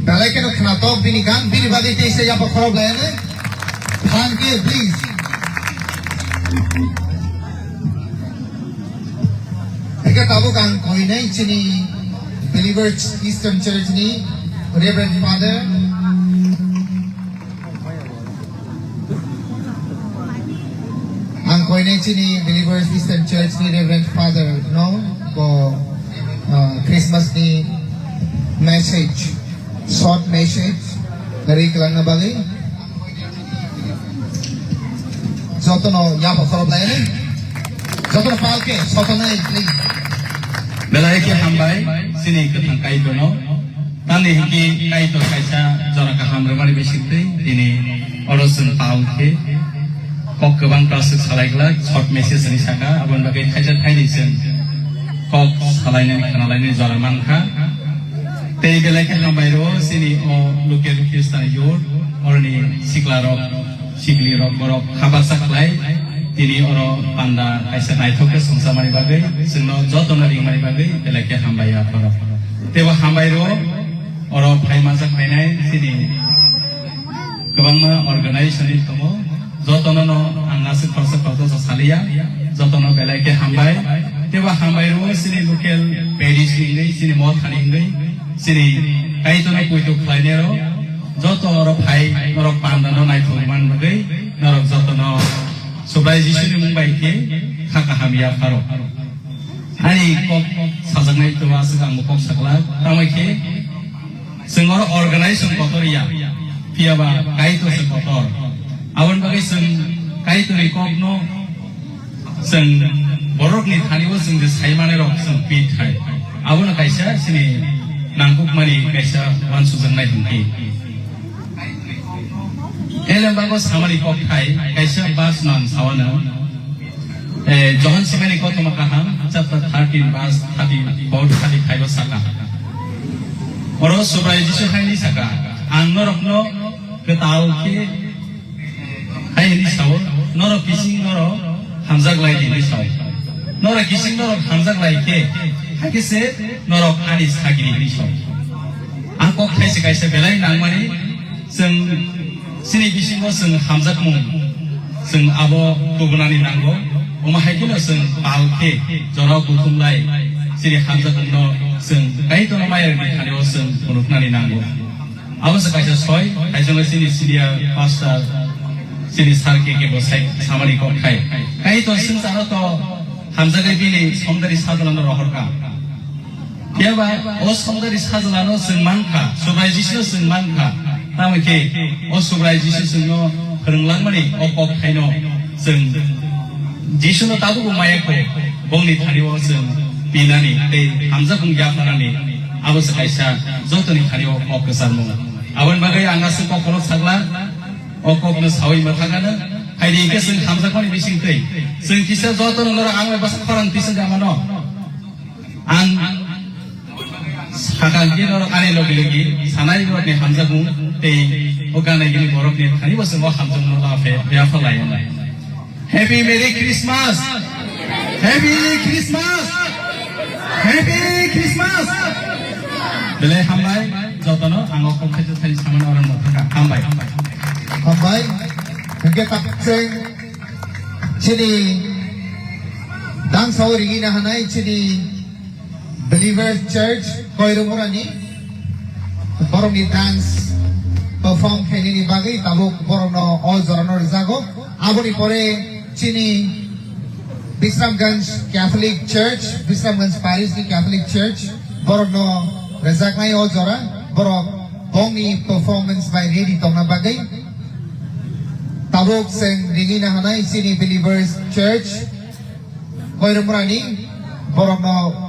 Belai kheno khnatok bini gan, bini bagwi teisa yapha khorok layani. Thank you, please. Hingke tabuk ang koinai chini Believers Eastern Church ni Reverend Father. Ang koinai chini Believers Eastern Church ni Reverend Father no bo, ah, Christmas ni message, short message, ri kwlangna bagwi. Jotono yapha khorok lainai. Jotono palke sotonai, please. Belai khe hambai, chini kwthang Kaitorno. Tamni hwnkhe Kaitor kaisa jora kaham rwmani bisingtwi tini oro chwng pal khe kok kwbang ta swk salai glak, short message ni saka, aboni bagwi thaisa thaini chwng kok salainani khnalainani jora mankha. Tei belai khe hambai rwo chini o local Christian youth, oroni siklarok, siklirok, borok kha baksa khlai tini oro panda kaisa naithok khe songchamani bagwi, chwngno jotono ringmani bagwi belai khe hambai aphano. Teibo hambai rwo oro phai manjak phainai chini kwbangma organization ni tongo, jotono no ang aswk khoroksa khoroksa saliya, jotono belai khe hambai. Teibo hambai rwo chini local parish ni wngwi, chini mothani wngwi, chini Kaitorno poito khlainai rok, joto oro phai norok panda no naithok man bagwi norok jotono Subrai Jisu ni mung bai khe kha kaham ya pharo. Ani kok sajaknai to aswk ang bo kok sakla, tamo khe chwng oro organization kotor ya, phiya ba Kaitor se kotor. Aboni bagwi chwng Kaitor ni kok no chwng borok ni thani o chwng je sai manai rok chwng pi thai. Abono kaisa chini nangkukmani kaisa uansukjaknai hwnkhe. Elembago samani kokthai kaisa verse no ang sawano. Eh, Johon Simani Kothoma Kaham, chapter thirteen, verse thirty-four, thirty-five o saka. Oro Subrai Jisu haini saka, "Ang norokno kwtal khe hai hwnwi sao, norok kising norok hamjak lai di hwnwi sao. Norok kising norok hamjak lai khe, hai khe se norok ani sagiri hwnwi sao." Ang kok thaise kaisa belai nangmani, chwng chini bisingo chwng hamjakmung, chwng abo tubunani nango. Omo hai kheno chwng pal khe jorao kuthum lai chini hamjakmungno chwng Kaitorno maya rwni thani o chwng phunuknani nango. Abo se kaisa soi, kaisa no chini senior pastor, chini sir khe kebo sai samani kok khai. Kaitor swngcharo to hamjagwi bini somdari sajlano rohorkha. Phiya ba o somdari sajlano chwng mankha, Subrai Jisu chwng mankha. Tamo khe o Subrai Jisu chwngno phwrwng langmani o kok thaino chwng Jisuno tabukbo maya kho, bongni thani o chwng pinani tei hamjakmung yapharani abo se kaisa jotoni thani o kok kwcharmung. Aboni bagwi ang aswk kok khorok sakla, o kokno sawi mwthangano, phaidi hwnkhe chwng hamjakmani bisingtwi chwng kisa jotono norok ang bai bwsa khorang twi swngjamano. Ang sakang khe norok ani logi logi sanai borokni hamjakmung tei o ganai gini borokni thani bo chwng o hamjakmung no laphe yapha lai. Happy Merry Christmas! Happy Christmas! Happy Christmas! Belai hambai jotono ang o kok khaisa thani samani oro no thangkha. Hambai. Hambai. Hwnkhe tak cheng chini dang sao rigina hanai chini Believer Church Koirumurani borokni dance perform khainani bagwi tabuk borokno o jorano rwjago. Aboni pore chini Bisramganj Catholic Church, Bisramganj Parish ni Catholic Church borokno rwjaknai o jora, borok bongni performance bai ready tongna bagwi. Tabuk chwng ringina hanai chini Believers Church Koirumrani borokno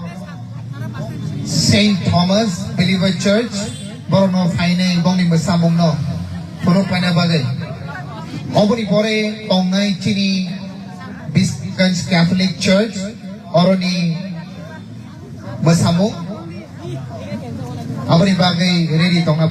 Saint Thomas Believer Church borokno phainai bongni mwsamungno phunuk paina bagwi. Oboni pore tongnai chini Biskanj Catholic Church oroni mwsamung aboni bagwi ready tongna.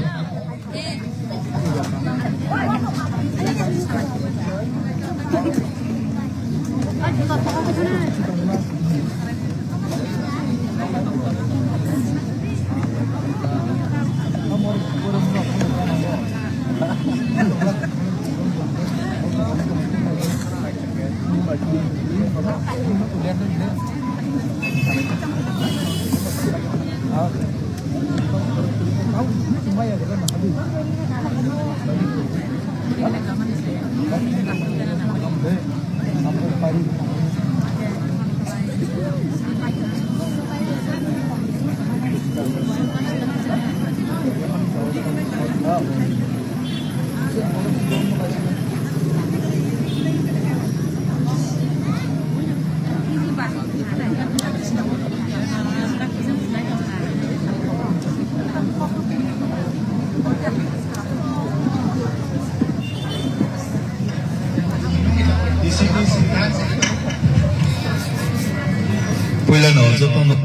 Puilano jotono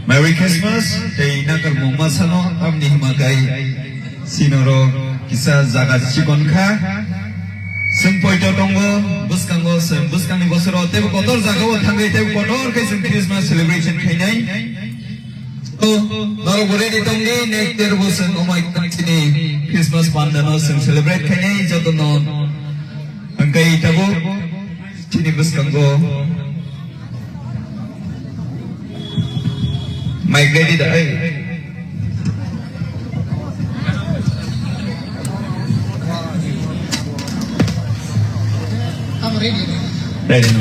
Merry Christmas tei nakarmung masano tamni hima kai sinorok kisa jaga chikon kha. Chwng poito tongo bwskango, chwng bwskangni bosoro teibo kotor jagao thangwi teibo kotor khe chwng Christmas celebration khainai. O, norok bo ready tongdi, next year bo chwng omai tang chini Christmas pandano chwng celebrate khainai jotono. Hwnkhe tabuk chini bwskango mic ready da, ai. Ready no.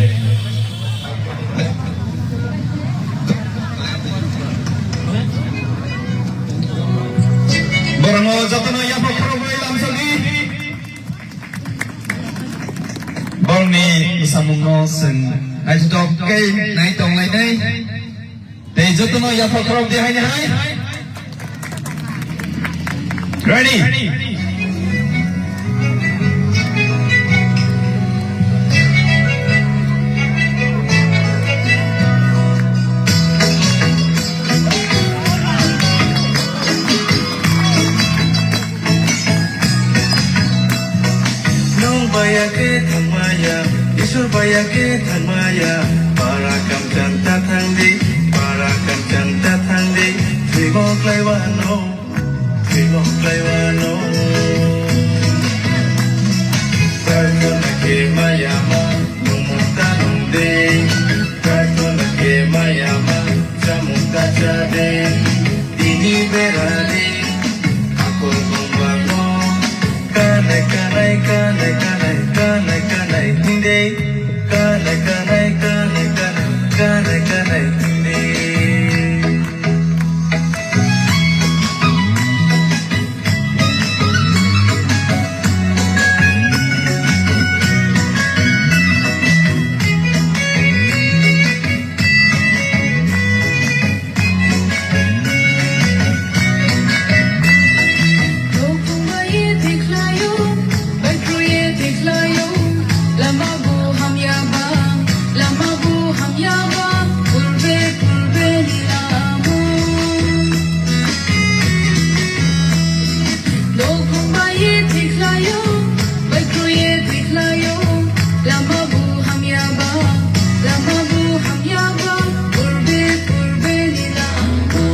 Borokno jotono yapha khorokbai lamsadi. Borokni bwsamungno chwng naithotok khe nai tonglainai. Tei jotono yapha khorok di haini hai. Ready? Nwng baya khe thangmaya, Isor baya khe thangmaya, para kamchang ta thangdi, para kamchang ta thangdi, thwimo klaiwano, thwimo klaiwano. Prarthana khe maya ma, nwng ta nwngdi, prarthana khe maya ma, chamung ta chadi. Tini berani akol bongwano. Kanai, kanai, kanai, kanai, kanai, kanai, hinde. Kanai, kanai, kanai, kanai, kanai, kanai, hinde. Dokhong bai ye thik laio, bai kroi ye thik laio, lama bo hamya ba, lama bo hamya ba, purbe, purbe ni lama.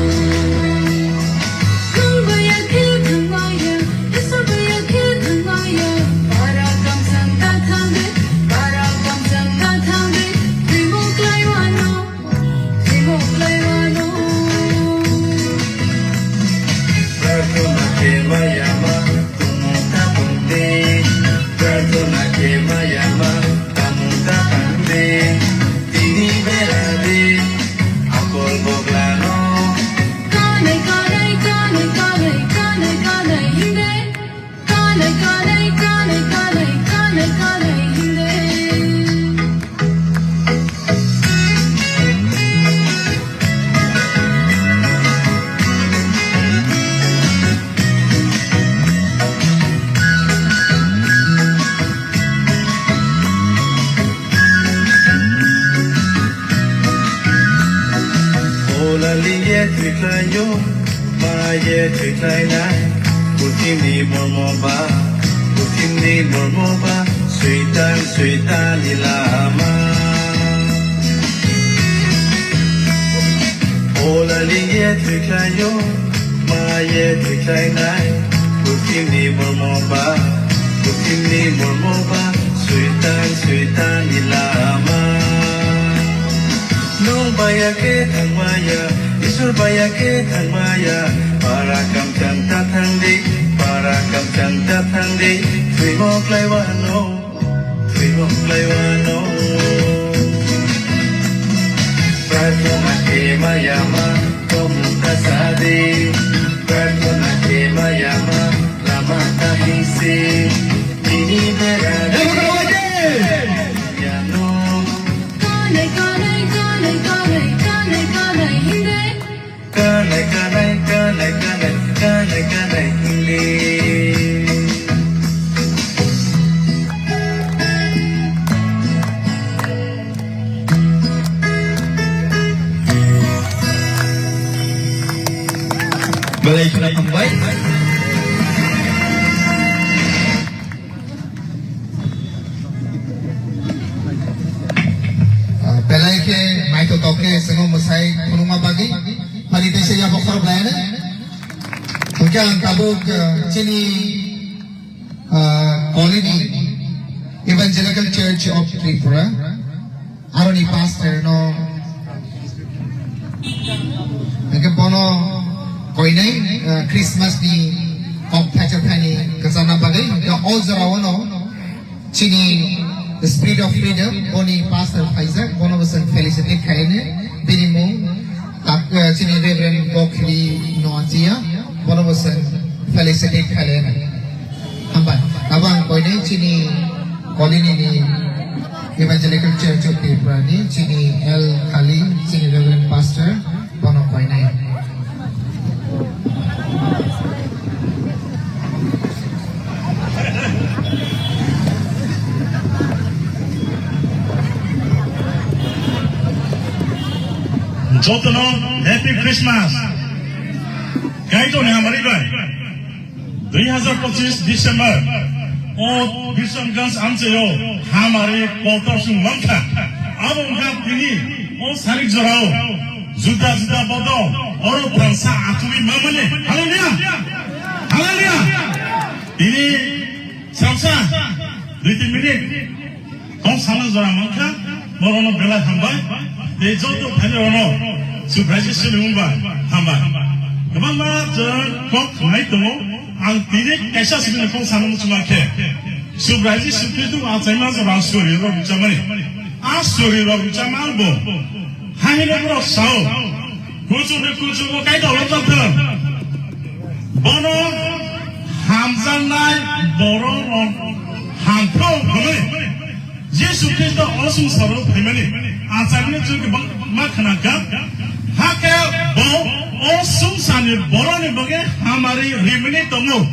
Nung bai ya khe thang maya, Isor bai ya khe thang maya, para kamchang ta thang de, para kamchang ta thang de, twi mo klai wano. Prarthana khe maya ma, tumo ta tongdi. Prarthana khe maya ma, tamung ta tangdi. Tini beradi, akol boglano. Kanai, kanai, kanai, kanai, kanai, kanai, hinde. Kanai, kanai, kanai, kanai, kanai, kanai, hinde. Ola liye thwi khlaio, ma ye thwi khlainai. Puthimni mormo ba, puthimni mormo ba, suitan, suitan ni lama. Ola liye thwi khlaio, ma ye thwi khlainai. Puthimni mormo ba, puthimni mormo ba, suitan, suitan ni lama. Nwng baya khe thangmaya, Isor baya khe thangmaya, para kamchang ta thangdi, Thwimo klaiwano, thwimo klaiwano. Prarthana khe maya ma, tomung ta sadi. Prarthana khe maya ma, lama ta hisi. Nini bera yano. Kanai, kanai, kanai, kanai, kanai, kanai, hinde. Kanai, kanai, kanai, kanai, kanai, kanai, hinde. Belai kheno hambai. Ah, belai khe naithotok khe chwngno mwsai phunukma bagwi. Phani teisa ya bokhorok layana. Hwnkhe ang tabuk, ah, chini, ah, Kolini Evangelical Church of Tripura. Aroni pastor no, hwnkhe bono koinai, ah, Christmas ni kok thaisa thani kwchana bagwi, hwnkhe o jora o no chini Spirit of Freedom boni pastor phaijak, bono bo chwng felicitate khaini, bini mung tak, ah, chini Reverend Bokhri no achiya, bono bo chwng felicitate khaini. Hambai. Abo ang koinai chini Kolini ni Evangelical Church of Tripura ni chini El Kali, chini Reverend Pastor, bono koinai. Jotono Happy Christmas. Kaitorni hamari bai. Dui hazar pochis December, o Bisramganj amchaio hamari kotor sung mankha. Abo wngkha tini o sarik jorao juda juda bodo oro thansa achugwi mamani. Hallelujah! Hallelujah! Tini samsa, dui tin minute. Kok sana jora mankha, borokno belai hambai. Tei joto phainairokno Subraiji sini wngba hambai. Kwbangma chwng kok nai tongo, ang tini kaisa sibini kok sana muchunga khe. Subraiji Sukristo achaima jora sori rok rwchamani. A sori rok rwchama bo. Haino borok sao. Kuchukni kuchugo Kaitor lobjak thung. Bono hamjaknai borok rok hamthok hwnwi Jisu Khristo o swngcharo phaimani achaimani chwng kwbangma khna kha. Hakhe bo o swngcharni borokni bagwi hamari rimani tongo.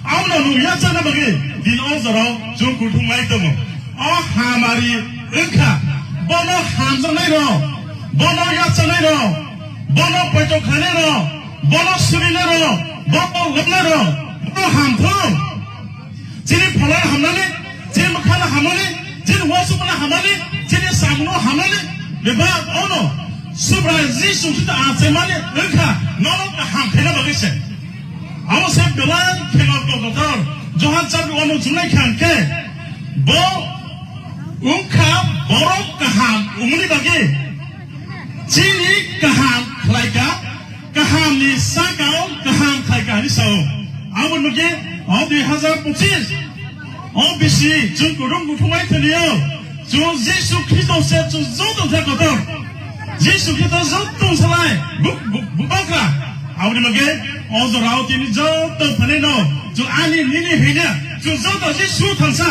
Abono nwng yachakna bagwi din o jorao chwng kuthumlai tongo. O hamari wngkha, bono hamjaknai rok, bono yachaknai rok, bono poito khlainai rok, bono surinai rok, bono lobnai rok, bono hamthung. Chini pholano hamnani, chini mwkhano hamnani, chini uansukmano hamnani, chini samungno hamnani, bebak ono Subrai Jisu Khristo achaimani wngkha, nono kaham khaina bagwi se. Abo se belai kheno kotor. Johan chapter one o chunai kha hwnkhe, bo wngkha borok kaham wngmani bagwi. Chini kaham khlaika, kahamni sakao kaham khlaika hinwi sao. Abo nukhe o dui hazar pochis, o bisi chwng kutung kuthumai thwnio. Chwng Jisu Khristo se chwng joto khe kotor. Jisu Khristo joto salai bu-, bu-, bubakra. Aboni bagwi o jorao tini joto phainaino chwng ani nini hwina chwng joto Jisu thansa.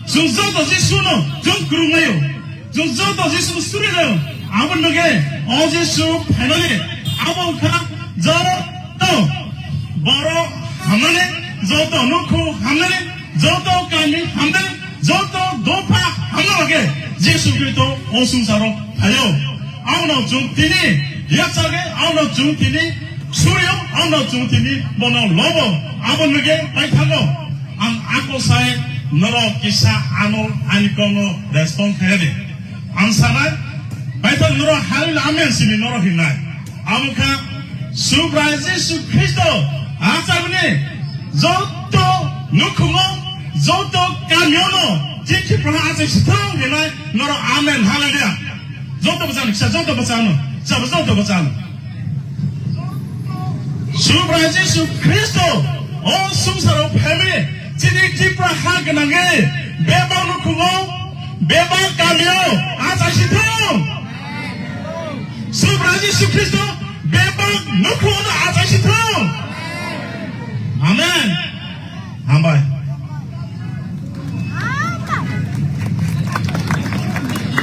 Chwng joto Jisuno chwng kwrwnglaio. Chwng joto Jisuno surinaio. Aboni bagwi o Jisu phainani abo wngkha joto borok hamnani, joto nukhu hamnani, joto kami hamnani, joto dopha hamna bagwi Jisu Khristo o swngcharo phaio. Abono chwng tini yachago, abono chwng tini surio, abono chwng tini bono lobo. Aboni bagwi paithago ang ako sai norok kisa ano ani kokno respond khaiyadi. Ang sanai, paithak norok hallelujah amen simi norok hinai. Abo kha Subrai Jisu Khristo achaimani joto nukhungo, joto kamiono, chikhi praha achai sithang hinai norok amen hallelujah. Joto bwchano kisa, joto bwchano, joto bwchano. Subrai Jisu Khristo o swngcharo phaimani Chini Tripura ha gwnangwi bebak nukhungo, bebak kamio achaisithung. Subra Jisu Khristo bebak nukhungo achaisithung. Amen. Hambai.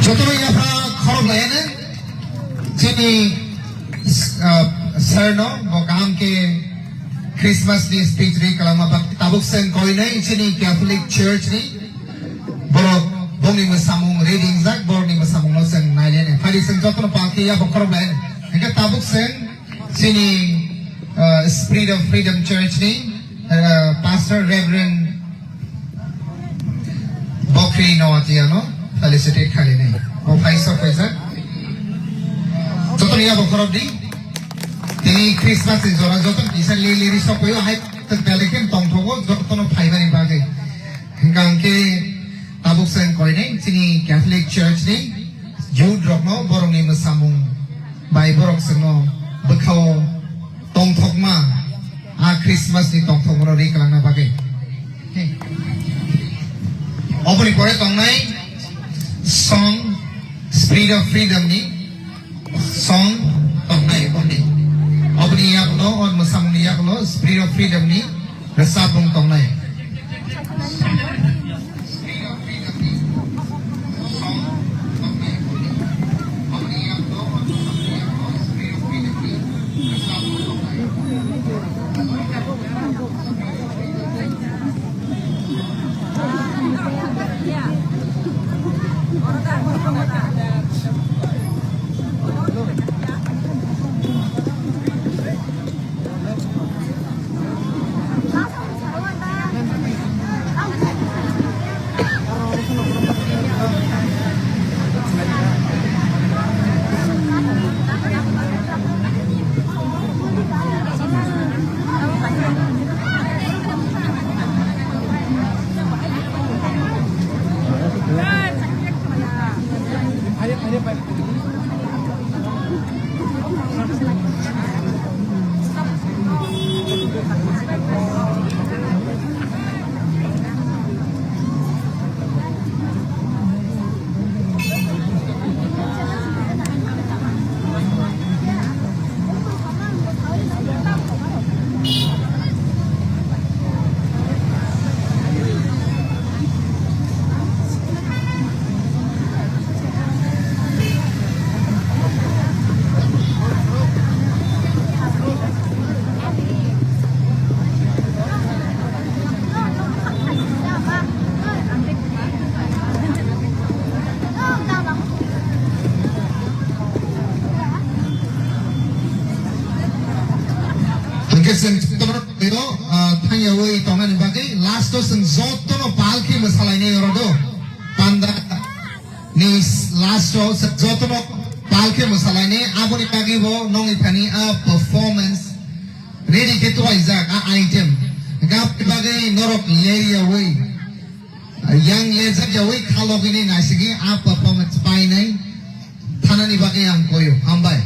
Jotono yapha khorok layane chini, ah, sir no bo kaham ke Christmas ni speech ri kalama bak tabuk seng koinai chini Catholic Church ni borok bongni mwsamung reading jak borokni mwsamung no seng nailene phari seng jotono pal ke yapha khorok layane hingke tabuk seng chini, ah, Spirit of Freedom Church ni, ah, Pastor Reverend Bokri Noatia no felicitate khalinai. Bo phai sok paijak. Joto ni abo khorok di. Tini Christmas ni jora joto ni kisa lili ri sok paio hai tek bele khe tong thogo joto no phai bani bagwi. Hingka hingke tabuk sen koinai chini Catholic Church ni youth rok no borok ni mwsamung bai borok sengno bwkhao tongthokma a Christmas ni tongthokma rok ri kwlangna bagwi. Oboni pore tongnai song Spirit of Freedom ni song tongnai oboni. Oboni yakno on mwsamung ni yakno Spirit of Freedom ni rwchapmung tongnai. Hingke chwng jotono, ah, thangyawi tongnani bagwi last o chwng jotono palki mwsalainai oro do. Panda ni last o chwng jotono palki mwsalainai aboni bagwi bo nongni thani a performance ready khe tuaijak a item. Gabni bagwi norok leri yawi. Yang lejak yawi khalogini naisigi a performance painai thanani bagwi ang koyo. Hambai.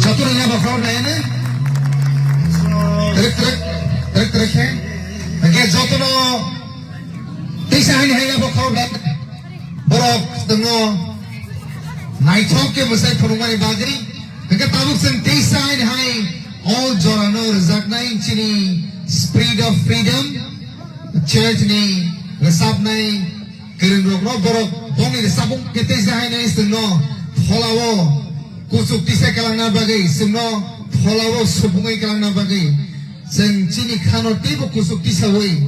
Jotono yaba khorok nai ne? Trek, trek, trek, trek khe. Hingke jotono teisa hani hai yaba khorok nai. Borok tongo naithok khe mwsai phunukmani bagwi. Hingke tabuk chwng teisa hani hai o jorano rwjaknai chini Spirit of Freedom Church ni rwchapnai kwrwngrokno borok bongni rwchapmung khe teisa hai nai chwngno pholao kuchuk tisa kwlangna bagwi, chwngno pholao subungwi kwlangna bagwi, chwng chini khano teibo kuchuk tisawi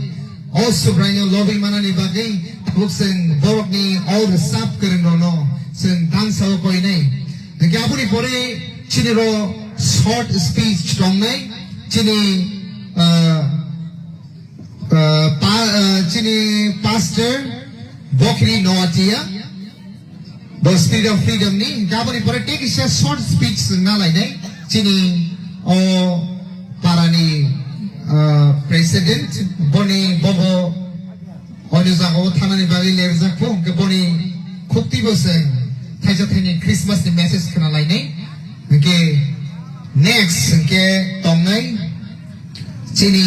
o Subraino lobwi manani bagwi tabuk chwng borokni o rwchap kwrwngrokno chwng dangsao koinai. Hingke aboni pore chini ro short speech tongnai, chini, ah, ah, pa-, ah, chini pastor Bokri Noatia, bo Spirit of Freedom ni, hingke aboni pore tei kisa short speech swngna lainai, chini o parani, ah, president, boni bobo Onyo jagao thanani bagwi lerjak po, hwnkhe boni khuktibo se thaisa thaini Christmas ni message khna lainai. Hwnkhe next hwnkhe tongnai chini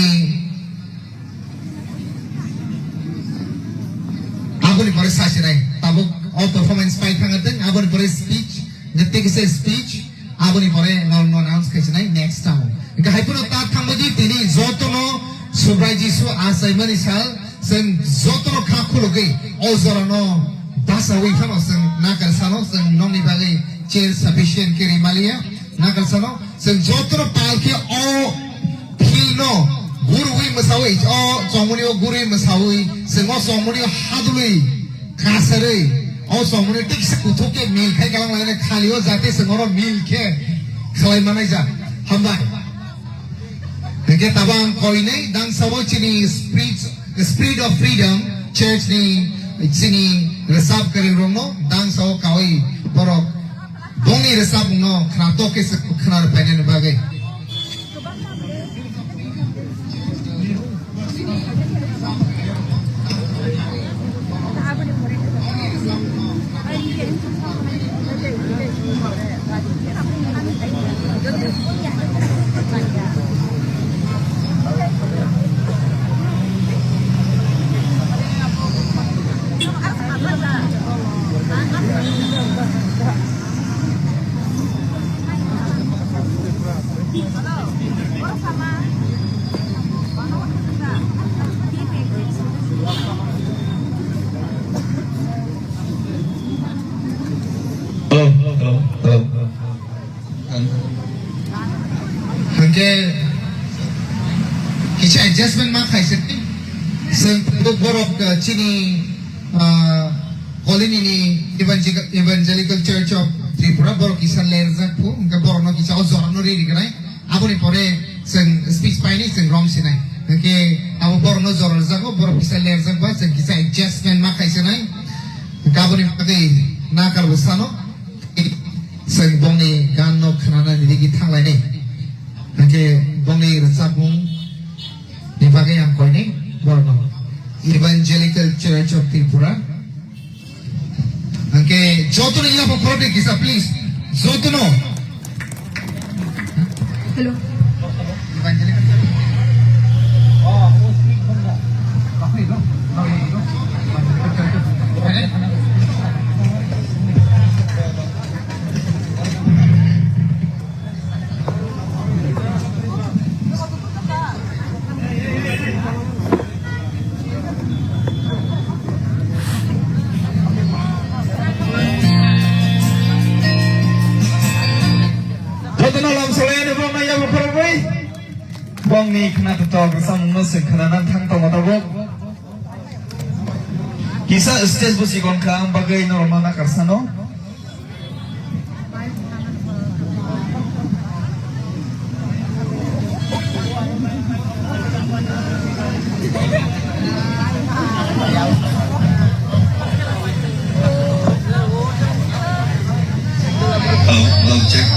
aboni pore sasinai tabuk o performance pai thangtwng, aboni pore speech, hwnkhe tei kisa speech, aboni pore no, no announce khaisinai next time. Hwnkhe hai phano ta thangbaidi tini jotono Subrai Jisu achaimani sal, chwng jotono kha khulugwi o jorano bachaui phano chwng nakar sano chwng nokni bagwi chair sufficient khe rimaliya nakar sano chwng jotono pal khe o field no gurui mwsaui o chongmani o gurui mwsaui chwng o chongmani o hadului kasarwi o chongmani tiksa kuthuk khe mil khai kalang lainai khali o jate chwng oro mil khe khlai manai ja hambai. Hingke tabang koinai dangsao chini Spirit, Spirit of Freedom Church ni chini rwchap kwrwng rokno dangsao kaui borok bongni rwchapmung no khna tok khe se khna rwphainani bagwi. Hello, hello, hello. Hingke kisa adjustment ma khaise. Chwng borok, uh, chini, uh, colony ni Evangelical, Evangelical Church of Tripura borok kisa lerjak phu, hingke borokno kisa o jorano ri rignai. Aboni pore chwng speech paini chwng rom sinai. Hingke abo borokno jora rwjago, borok kisa lerjak ba, chwng kisa adjustment ma kaisanai. Kaboni bagwi nakar bo sano. Chwng bongni gan no khwnanani digi thanglainai. Hake bongni rwchapmung ni bagwi ang koinai borno. Evangelical Church of Tripura. Hake jotono ina bo khorok de kisa, please. Jotono. Hello. Jotono lam solai ani bongno yabo khorokbai. Bongni khna totok samungno se khna nan thang tongo tabuk. Kisa stage bo sikon kha ang bagwi norok ma nakar sano. Hello, hello, check.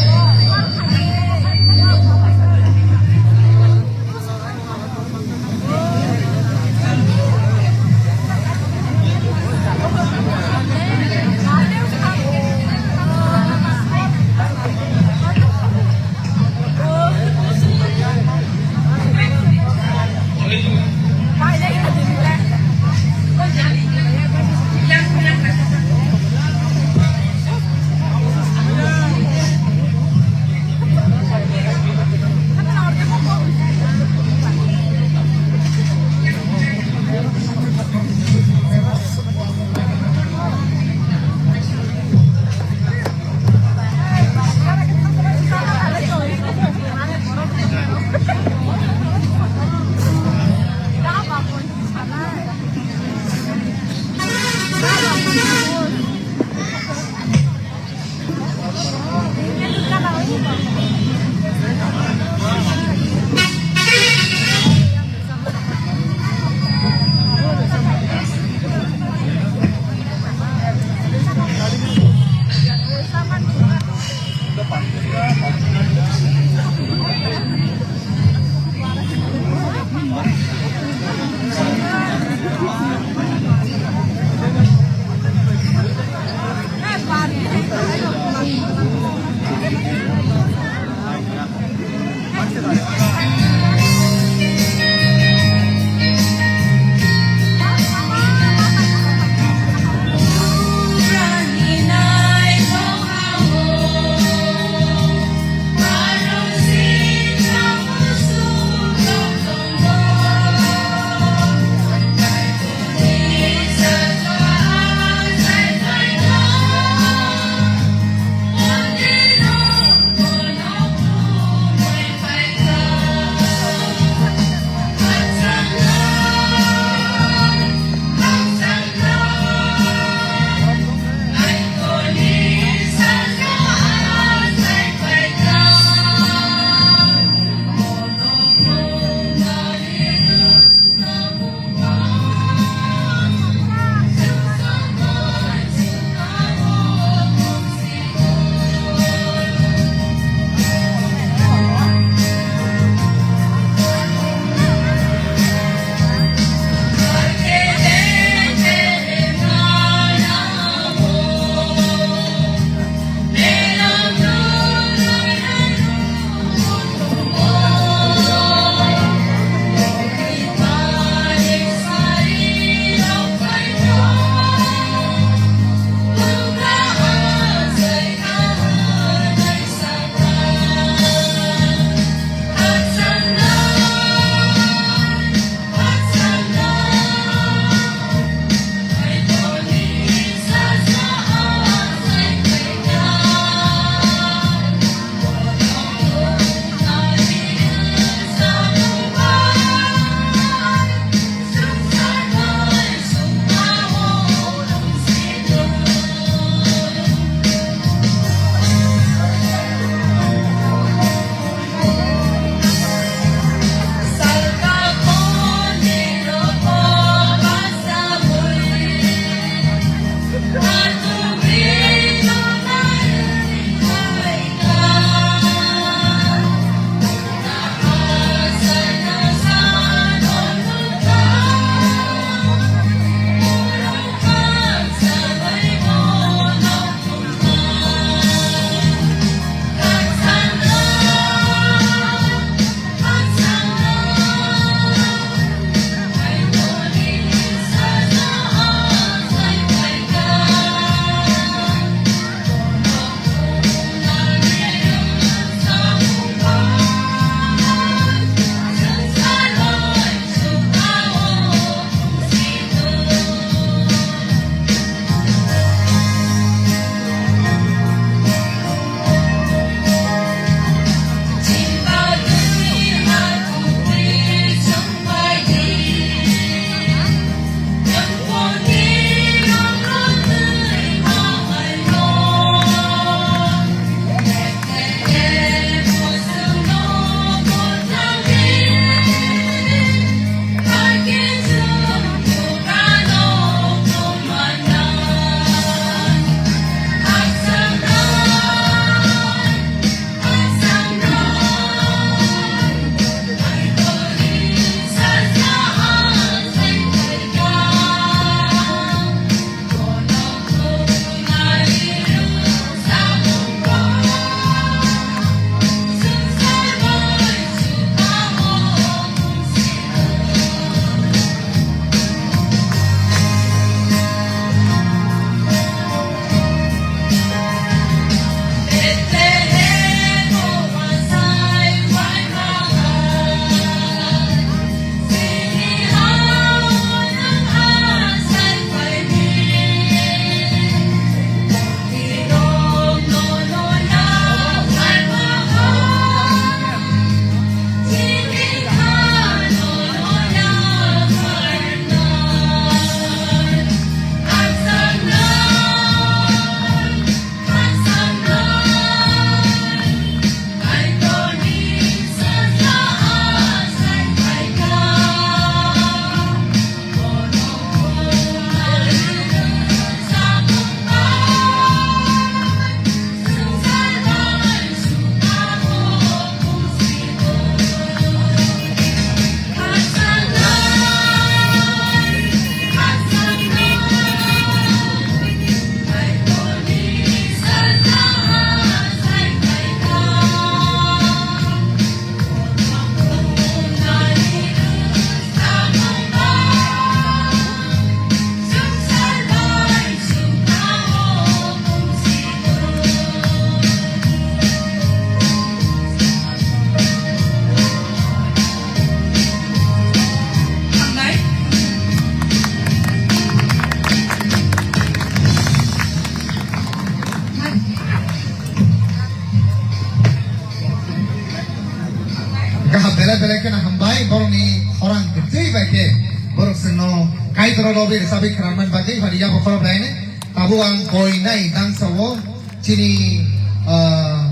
Robi sabi khwrangmani bagwi phani yabo khorok laini. Tabuk ang koinai dangsa o chini, ah,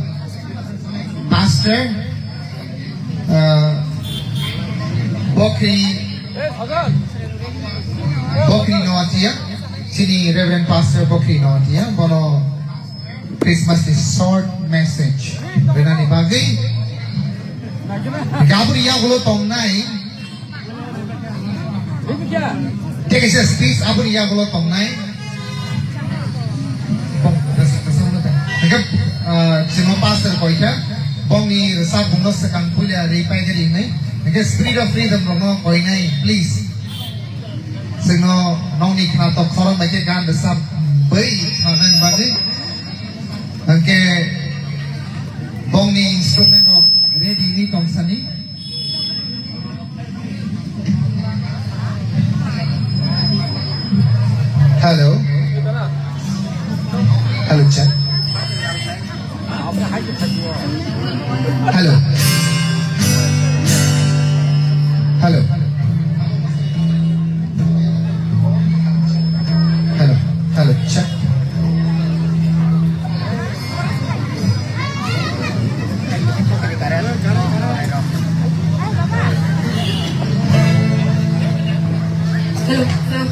pastor, ah, Bokri, Bokri Noatia, chini Reverend Pastor Bokri Noatia, bono Christmas ni short message rwnani bagwi. Gabri yagulo tongnai. Tei kaisa speech aboni yagulo tongnai. Hingke, ah, chwngno pastor koikha, bongni rwchapmungno swkang puila ri paigari hinwi. Hingke Spirit of Freedom rokno koinai, please. Chwngno nokni khnatok khorang bai khe gan rwchap bai khnanani bagwi. Hingke bongni instrument rok ready ni tongsani. Hello. Hello, check. Hello. Hello. Hello. Hello, check. Hello, ma'am.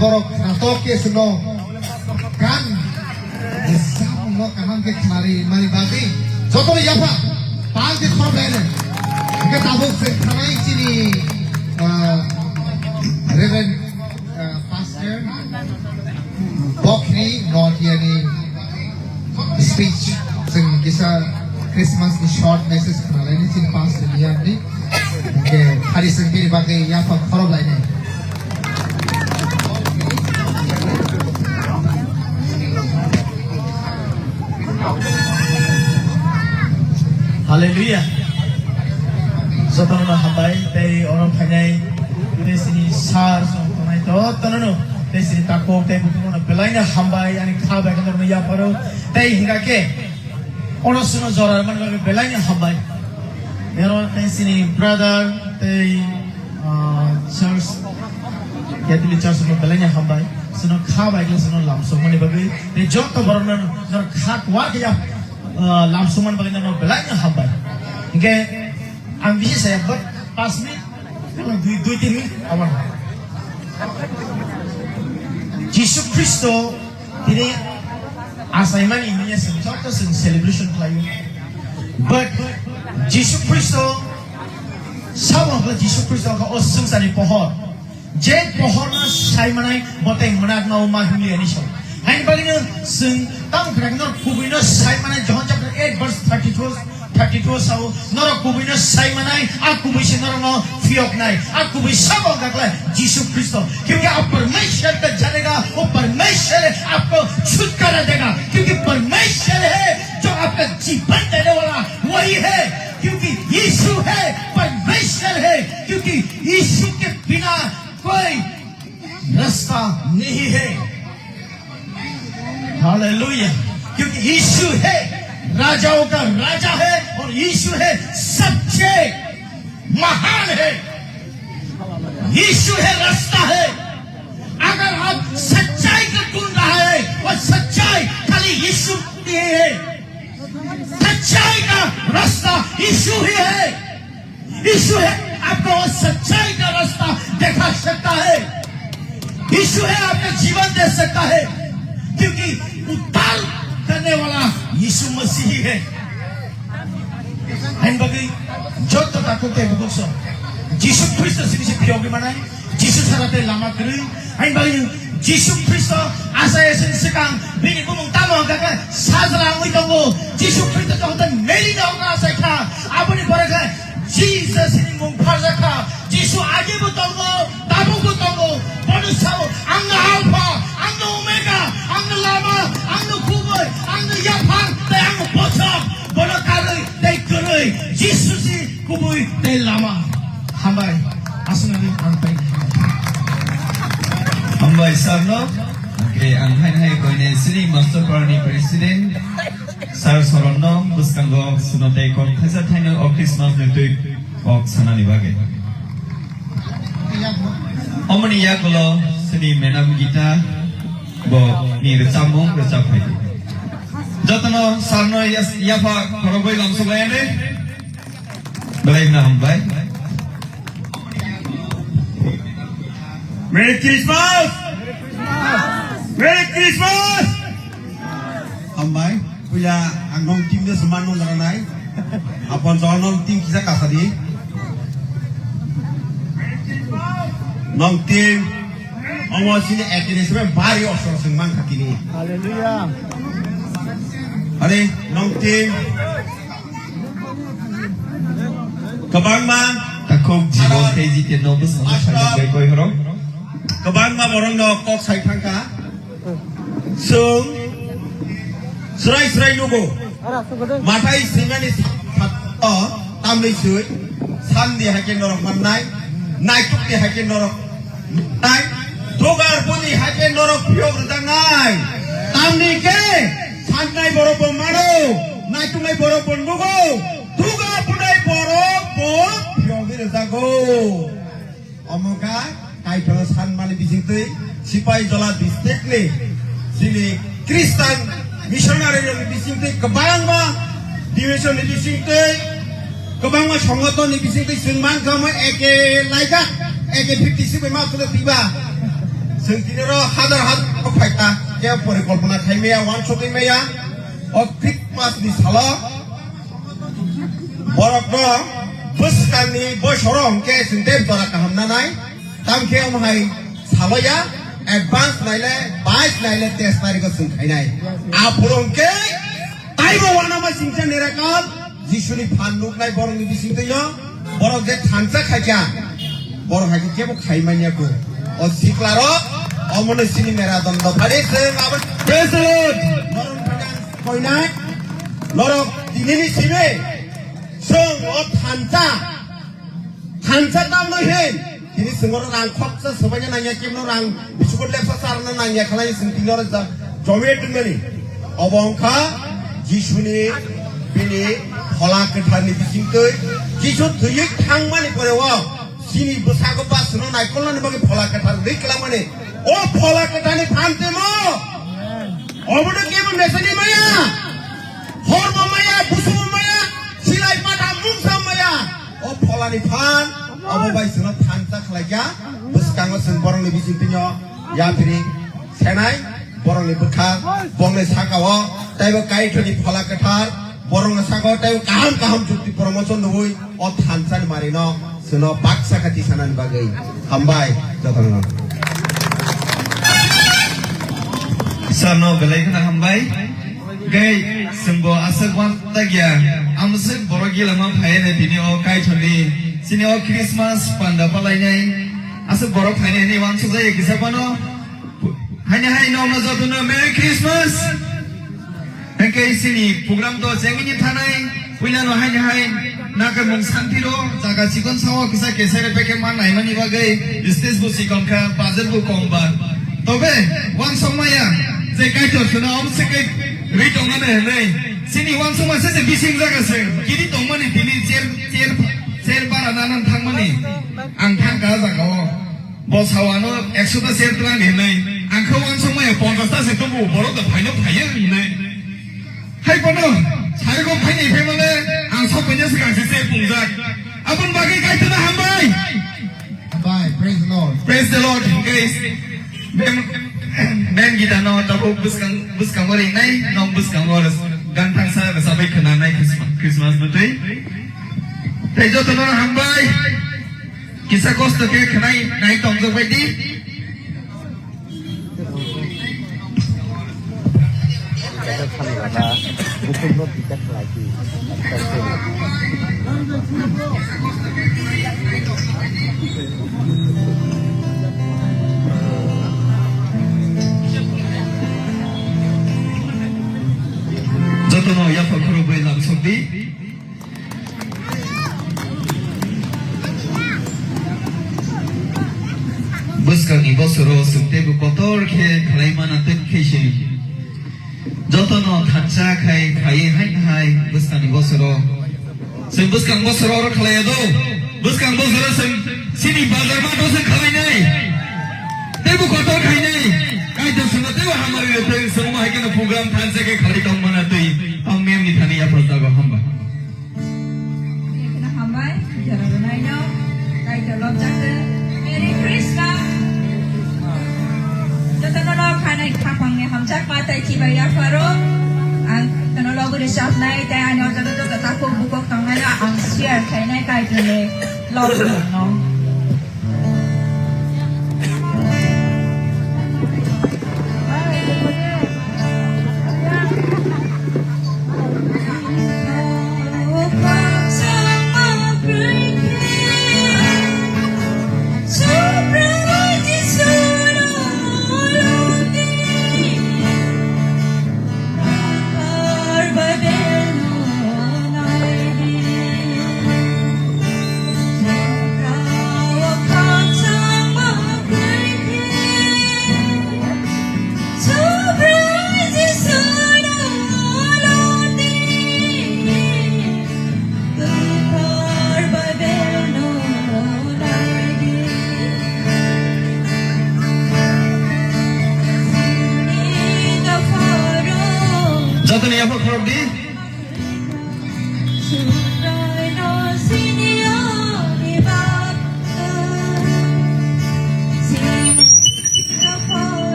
Borok khnatok khe sino kan samung no kaham khe khnari mani bagwi jotono yapha pal khe khorok lainai. Hingke tabuk chwng thanai chini, ah, Reverend, ah, Pastor Bokhri Nordiani speech, chwng kisa Christmas ni short message khna laini chini Pastor ni yakni. Hingke hari chwng bini bagwi yapha khorok lainai. Hallelujah. Jotono hambai tei oro phainai tei chini sir song tongnai jotono tei chini takhuk tei bukhuk no belai no hambai ani kha bai kheno yapharo tei hingka khe ono sino jora man bagwi belai no hambai. Oro tei chini brother tei, ah, church, Catholic church no belai no hambai. Sino kha bai kheno sino lamsok mani bagwi tei joto borok no kha kwar ya, ah, lamsok man bagwi no belai no hambai. Hingke ang bisi saya but pas minute, dui, dui, tin minute, awan. Jisu Khristo tini asaimani hwnwi chwng joto chwng celebration khlaio. But Jisu Khristo, sabo hwnkhe Jisu Khristo wngkha o swngcharni pohor. Je pohorno saimanai bo tei mwnakma o ma himliya ni song. Haini bagwino chwng tamo khwnaikhe norok kubuino saimanai John chapter eight verse thirty-two, thirty-two sao, norok kubuino saimanai, a kubui se norokno phiyoknai, a kubui sabo wngkha khlai Jisu Khristo. क्योंकि आप परमेश्वर का जानेगा, वो परमेश्वर आपको छुटकारा देगा, क्योंकि परमेश्वर है जो आपका जीवन देने वाला, वही है, क्योंकि यीशु है, परमेश्वर है, क्योंकि यीशु के बिना कोई रास्ता नहीं है। हालेलुया। क्योंकि यीशु है, राजाओं का राजा है और यीशु है सबसे महान है। यीशु है, रास्ता है। अगर आप सच्चाई को ढूंढ रहा है, वो सच्चाई खाली यीशु ही है। सच्चाई का रास्ता यीशु ही है। यीशु है, आपको वो सच्चाई का रास्ता दिखा सकता है। यीशु है, आपका जीवन दे सकता है, क्योंकि उद्धार करने वाला यीशु मसीह ही है। Hain bagwi joto takhuk tei bukhuk song Jisu Khristo sini se phiyogwi manai, Jisu sara tei lama kwrwi. Hain bagwi Jisu Khristo asai asai swkang bini bumung tamo hwnkha khe sajla wngwi tongo. Jisu Khristo jokhon tei Mary ni hokna asai kha, aboni pore khe Jesus ni mung pharjak kha. Jisu age bo tongo, tabuk bo tongo. Bono sao, "Ang no Alpha, ang no Omega, ang no lama, ang no kubui, ang no yaphang, tei ang no bochok." Bono karwi tei kwrwi Jisu si kubui tei lama. Hambai. Aswknani ang tei hambai. Hambai sir no. Oke, ang hai hai koine sini Master Parani President. Sir Soronno bwskango suno tei kok thaisa thaino o Christmas ni twi kok sanani bagwi. Omoni yakulo sini Madam Gita bo ni rwchapmung rwchap phai. Jotono sir no yas-, yapha khorokbai lamsok lai ane. Belai no hambai. Merry Christmas! Merry Christmas! Hambai, puila ang nong team de seman nong ranai. Apon jol nong team kisa kasadi. Nong team, omo sini ekini sebe bari osor sengmang katini. Hallelujah. Are, nong team, kwbangma takhuk jibon tei jiteno bwskango Ashram. Sajak bai koi horo. Kwbangma borokno kok sai thangkha. Chwng srai srai nugo. Mathai swimani sa-, sa-, o tamni swi. Sanni hai khe norok mannai. Naitukni hai khe norok nai, dugar buni hai khe norok phiyok rwjaknai. Tamni khe sannai borok bo mano, naituknai borok bo nugo, dugar bunai borok bo phiyogwi rwjago. Omo kha Kaitor sanmani bisingtwi Sipai Jola district ni chini Christian missionary rokni bisingtwi kwbangma division ni bisingtwi kwbangma songothon ni bisingtwi chwng mankha omo eke laijak, eke fifty six bai ma phunuk tiba. Chwng tini oro hazar hazar phaikha, kebo porikolpona khai maya, uansugwi maya. O Christmas ni salo borokno bwskangni boisoro hwnkhe chwng tei jora kaham nanai. Tamkhe omo hai saloya, advance naile, bais naile, teis tarikho chwng khainai. Aphuru hwnkhe taibo uanama singcha nirakal, Jisuni phan nuknai borokni bisingtwino, borok je thansa khaikha, borok hai khe kebo khai manya kho. O siklarok, omono sini mera dondo phari chwng abo Praise the Lord. Norok phai ang koinai, norok tinini simi, chwng o thansa, thansa tamno hin, tini chwng oro rang khoksa swbaina nangya, kebno rang bisukut lepsa charna nangya khalai chwng tini oro ja-, jomiya tongmani. Obo wngkha Jisuni bini phola kwtharni bisingtwi, Jisu thwiwi thangmani pore o chini bwsago bwsano naikolnani bagwi phola kwthar rwi kwlangmani. O phola kwtharni phan temo. Obono kebo mesani maya, horbo maya, busubo maya, silai patha mungsa maya. O pholani phan, obo bai chwngno thansa khlaikha, bwskango chwng borokni bisingtwino yapri senai, borokni bwkha, bongni sakao, taibo Kaitorni phola kwthar, borokni sakao taibo kaham kaham jukti promotion nugwi o thansani marino chwngno baksa kha tisanani bagwi. Hambai jotono. Sarno belai kheno hambai. Gai, chwngbo aswk uansukya, amswk borok gilama phaiya ne tini o Kaitorni, chini o Christmas panda palainai, aswk borok phainai hwnwi uansukjakya kisa phano. Haini hai nokno jotono Merry Christmas. Hwnkhe chini program to chengini thanai, puilano haini hai nakarmung santi ro, jaga chikon sao kisa kesere peke man naimani bagwi, stage bo chikon kha, budget bo kom ba. Tobe, uansukmaya, je Kaitor suna omsike ri tongmani hwnwi, chini uansukma se je bising jaga se, kiri tongmani tini chair, chair, chair bara nanan thangmani, ang thangkha o jaga o. Bo sao ano ekso ta share twlang hinwi. Ang khe uansukmaya ponchash ta se tubu, borok da phaino phaiya hinwi. Hai bono, sai kok phaini phaimale, ang sok phaina swkang se share pungjak. Aboni bagwi Kaitorno hambai. Hambai, praise the Lord. Praise the Lord, guys. Ben, ben gita no tabuk bwskang, bwskango ringnai, nong bwskango gas thangsa rwchapwi khwnanai Christmas, Christmas bwtwi. Tei jotono hambai. Kisa kosto khe khwnai nai tongjak bai di. Jotono yapha khoro bai lamsok di. Bwskangni bosoro chwng teibo kotor khe khlai mana tei khe se. Jotono thansa khai khai hai hai bwskangni bosoro. Chwng bwskang bosoro oro khlai do. Bwskang bosoro chwng chini bazar ma do chwng khlai nai. Teibo kotor khai nai. Kaitor chwngno teibo hamari rw thai chwng ma hai kheno program thansa khe khlai tong mana tei. Ang mem ni thani yapha jago hamba. Hambai, jora rwnaino, Kaitor lobjakhe. Merry Christmas. Jotono no khanai khapangni hamjakma tei chibai yapharo. Ang jotono logi rwchapnai tei ani o joto joto takhuk bukhuk tongnaino ang share khainai Kaitorni lobjakno.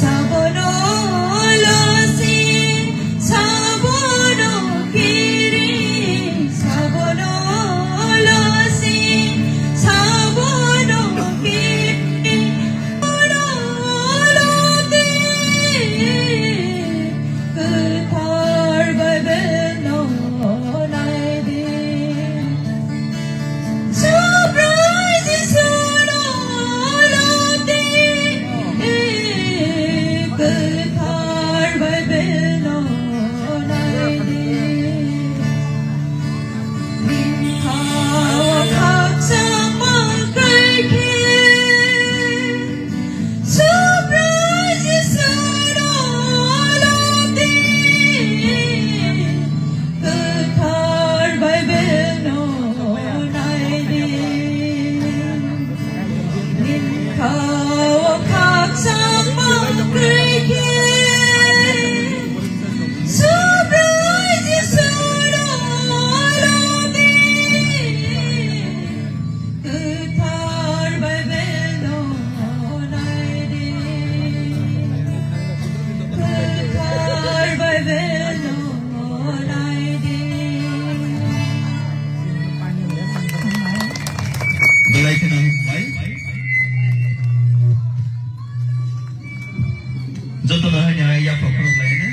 Sabono losi, sabono kiri, sabono losi, sabono kiri, sabono losi. Kwthar Bible-no nai di. Subrai Jisu-no nai di. Kwthar Bible-no nai di. Bini kha-o khakchangma kwrwi khe. Subrai Jisu-no nai di, kwthar Bible-no nai di. Bini kha-o khakchangma kwrwi khe. Subrai Jisu-no nai di. Kwthar Bible-no nai di. Kwthar Bible-no nai di. Belai kheno hambai. Jotono haino hai yaphang phunuk lai hino.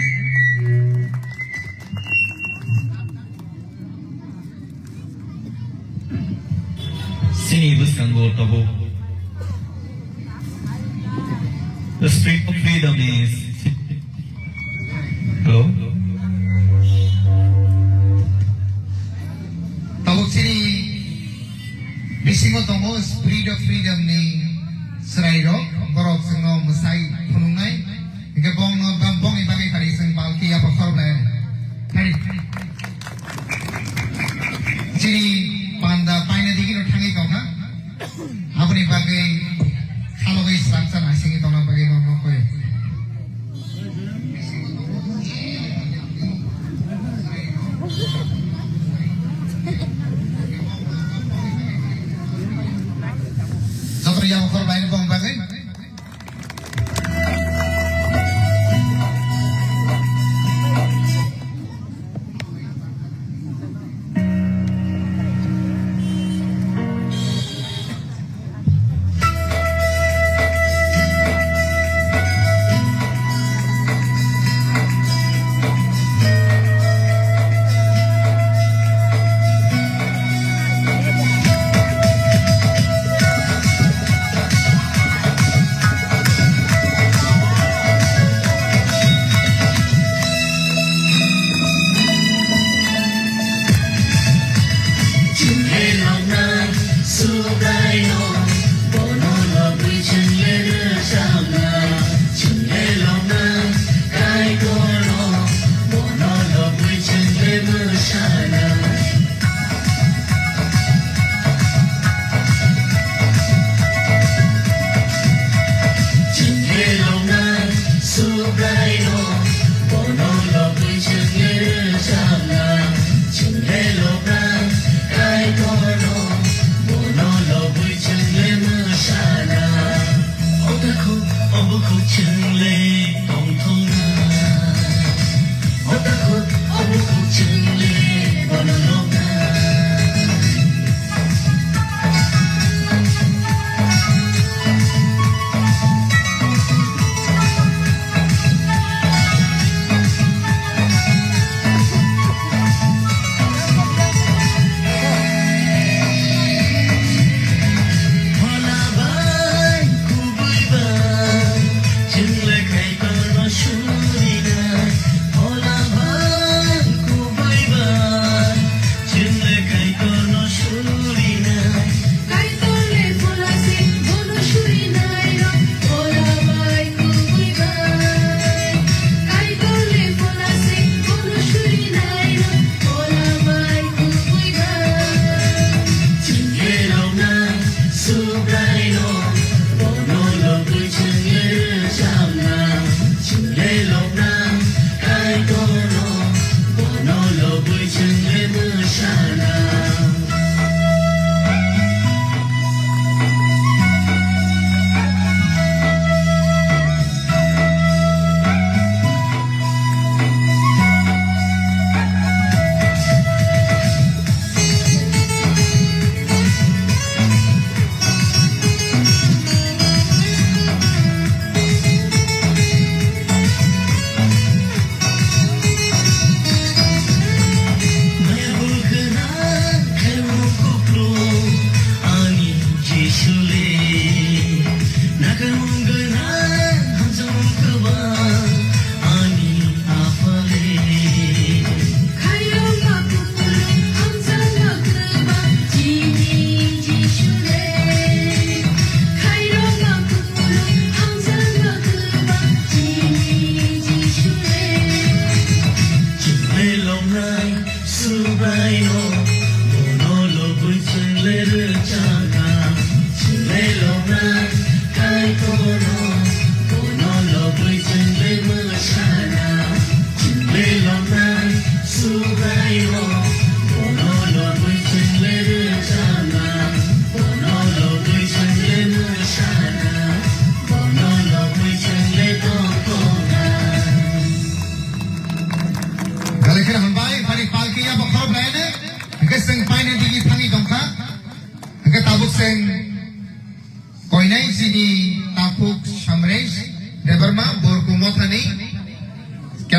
Chini bwskango tabuk Street of Freedom ni, hello? Tabuk chini bisingo tongo Street of Freedom ni chwrairok, borok chwngno mwsai phunuknai. Hingke bongno, bongni bagwi kari chwng balti yaphang khorok lai. Kari. Chini panda paina digino thangwi tongkha. Aboni bagwi khalogwi swrapsa naisingwi tongna bagwi nokno koi. Jotono yaphang khorok lai bong bagwi.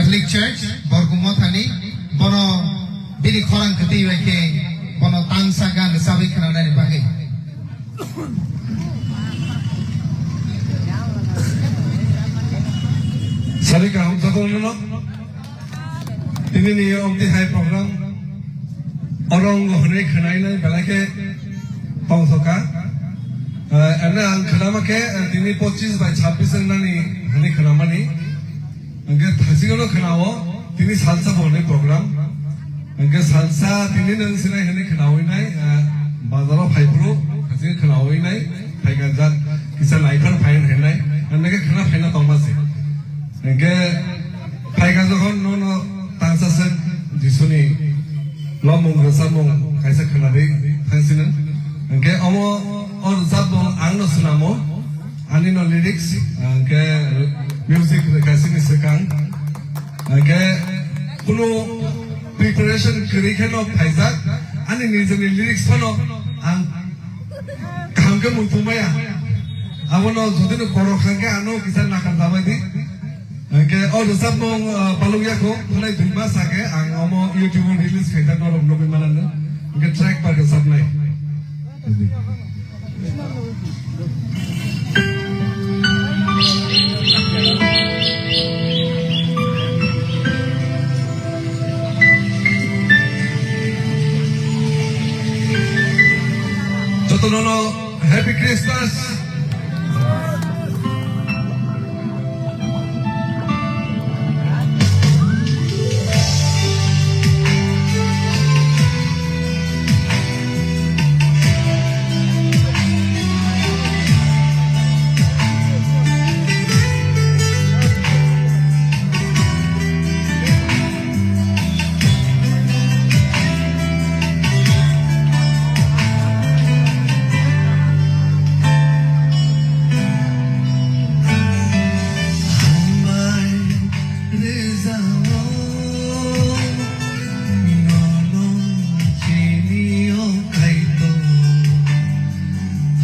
Catholic Church, Borgum Mothani, bono bini khorang kwtwi bai khe bono tangsa gan rwchabwi khwnanani bagwi. Sari kaham jotono no. Tini ni omti hai program oro wng hwnwi khwnai nai belai khe tongthoka. Eh, ene ang khwnama khe, eh, tini pochis bai chabbish wngnani hwnwi khwnamani. Hwnkhe thachigwno khwnao tini salsa bo hwnwi program. Hwnkhe salsa tini nwng sinai hwnwi khwnawi nai, eh, bazaro phaiphuru thachigwi khwnawi nai phaikanjak kisa naithar phai hwnwi nai. Hwnkhe khwna phaina tongma se. Hwnkhe phaikha jokhon nono tangsa se Jisuni lomung rwchapmung kaisa khwnadi thangsino. Hwnkhe omo o rwchapmung angno swnamo. Ani no lyrics, ah, hwnkhe music rwkha sini swkang. Hwnkhe kunu preparation kwrwi khe no phaijak. Ani nijini lyrics phano ang kaham khe muitu maya. Abono jodi no korok kha khe ano kisa nakar jabai di. Hwnkhe o rwchapmung, ah, paluk yakho, thulai dui mas age ang omo YouTube o release khaijak norok nugwi mananw. Hwnkhe track bar rwchapnai. Jotono no Happy Christmas.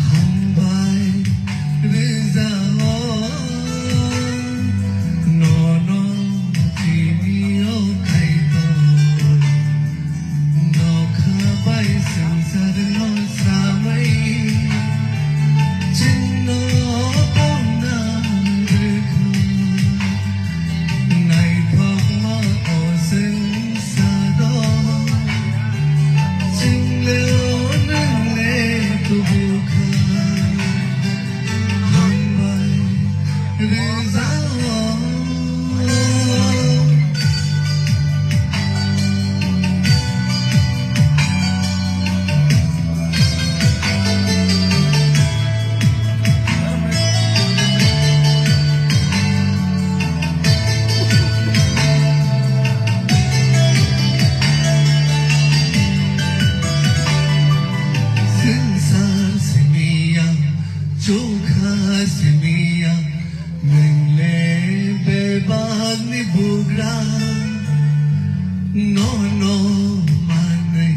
Hambai rwjao nono chini o kaitor. Nokha bai swngcharno samwi chwngno tongna rwkha. Naithokma o swngcharo chwngno nwng le tubukha. Hambai rwjao. Swngchar simiya, chukha simiya, nwng le bebak ni bugra. Nono manwi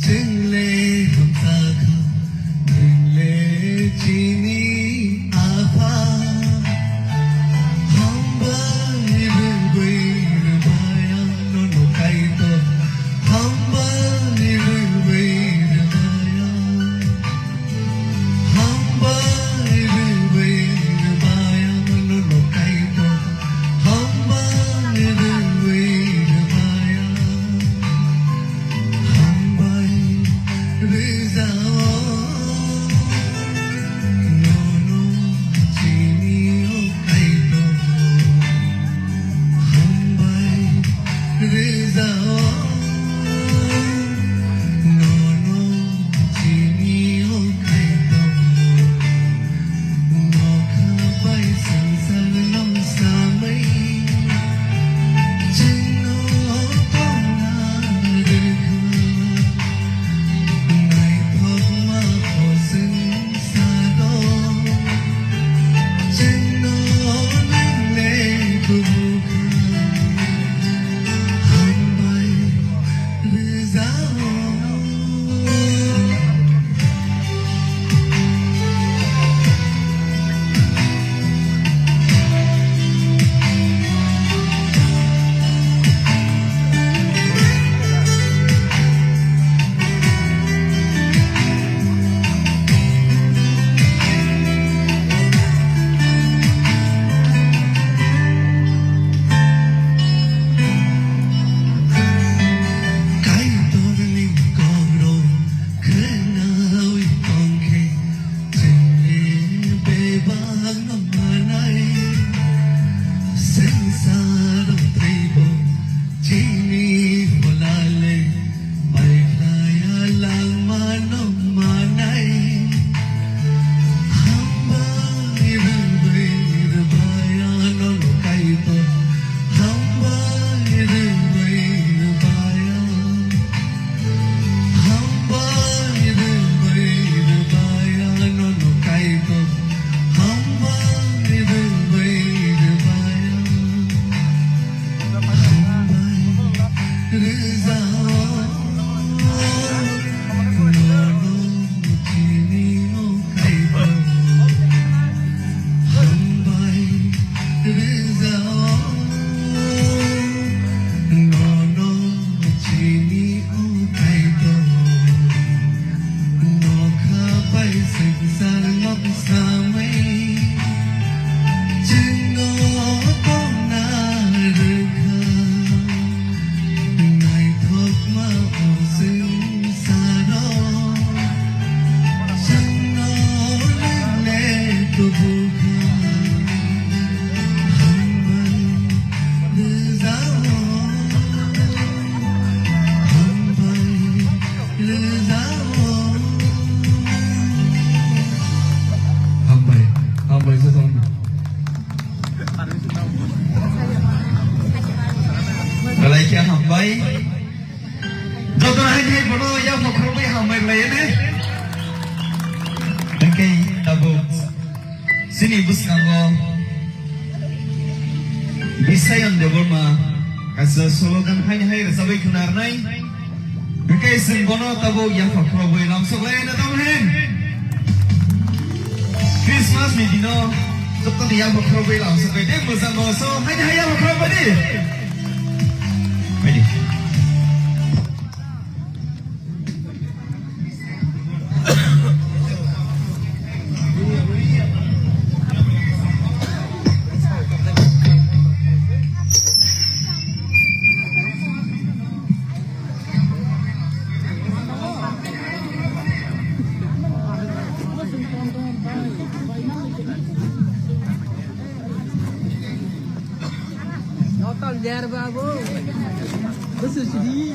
chwng le hamjakha, nwng le chini apha. Hambai rwgwi rwbai ang nono kaitor, hambai rwgwi rwbai ang. Hambai rwgwi rwbai ang nono kaitor, hambai rwgwi rwbai ang. Sarong teibo chini pholale, paikhlaya langmano manai. Hambai rwbai rwbaya nono kaitor, hambai rwbai rwbaya. Hambai rwbai rwbaya nono kaitor, hambai rwbai rwbaya. Hambai rwjao nono chini o kaitor. Hambai rwjao nono chini o kaitor. Nokha bai swngchar nok samwi chwngno tongna rwkha. Naithokma o swngcharo chwngno nwngle tubukha. Hambai rwjao, hambai rwjao. Hambai, hambai se tong. Belai khe hambai. Joto hai hai bono ya bokhorok bai hambai lai ne. Tangkai tabuk chini bwskango Bisayon Debbarma kaisa slogan hai hai rwchapwi khwnarnai. Hwnkhe chwng bono tabuk yapha khorokbai lamsok lai na tamo he. Christmas ni dino joto ni yapha khorokbai lamsok bai de mwchang no so hai hai yapha khorokbai di. Hai di. Notal jar babu. This is he.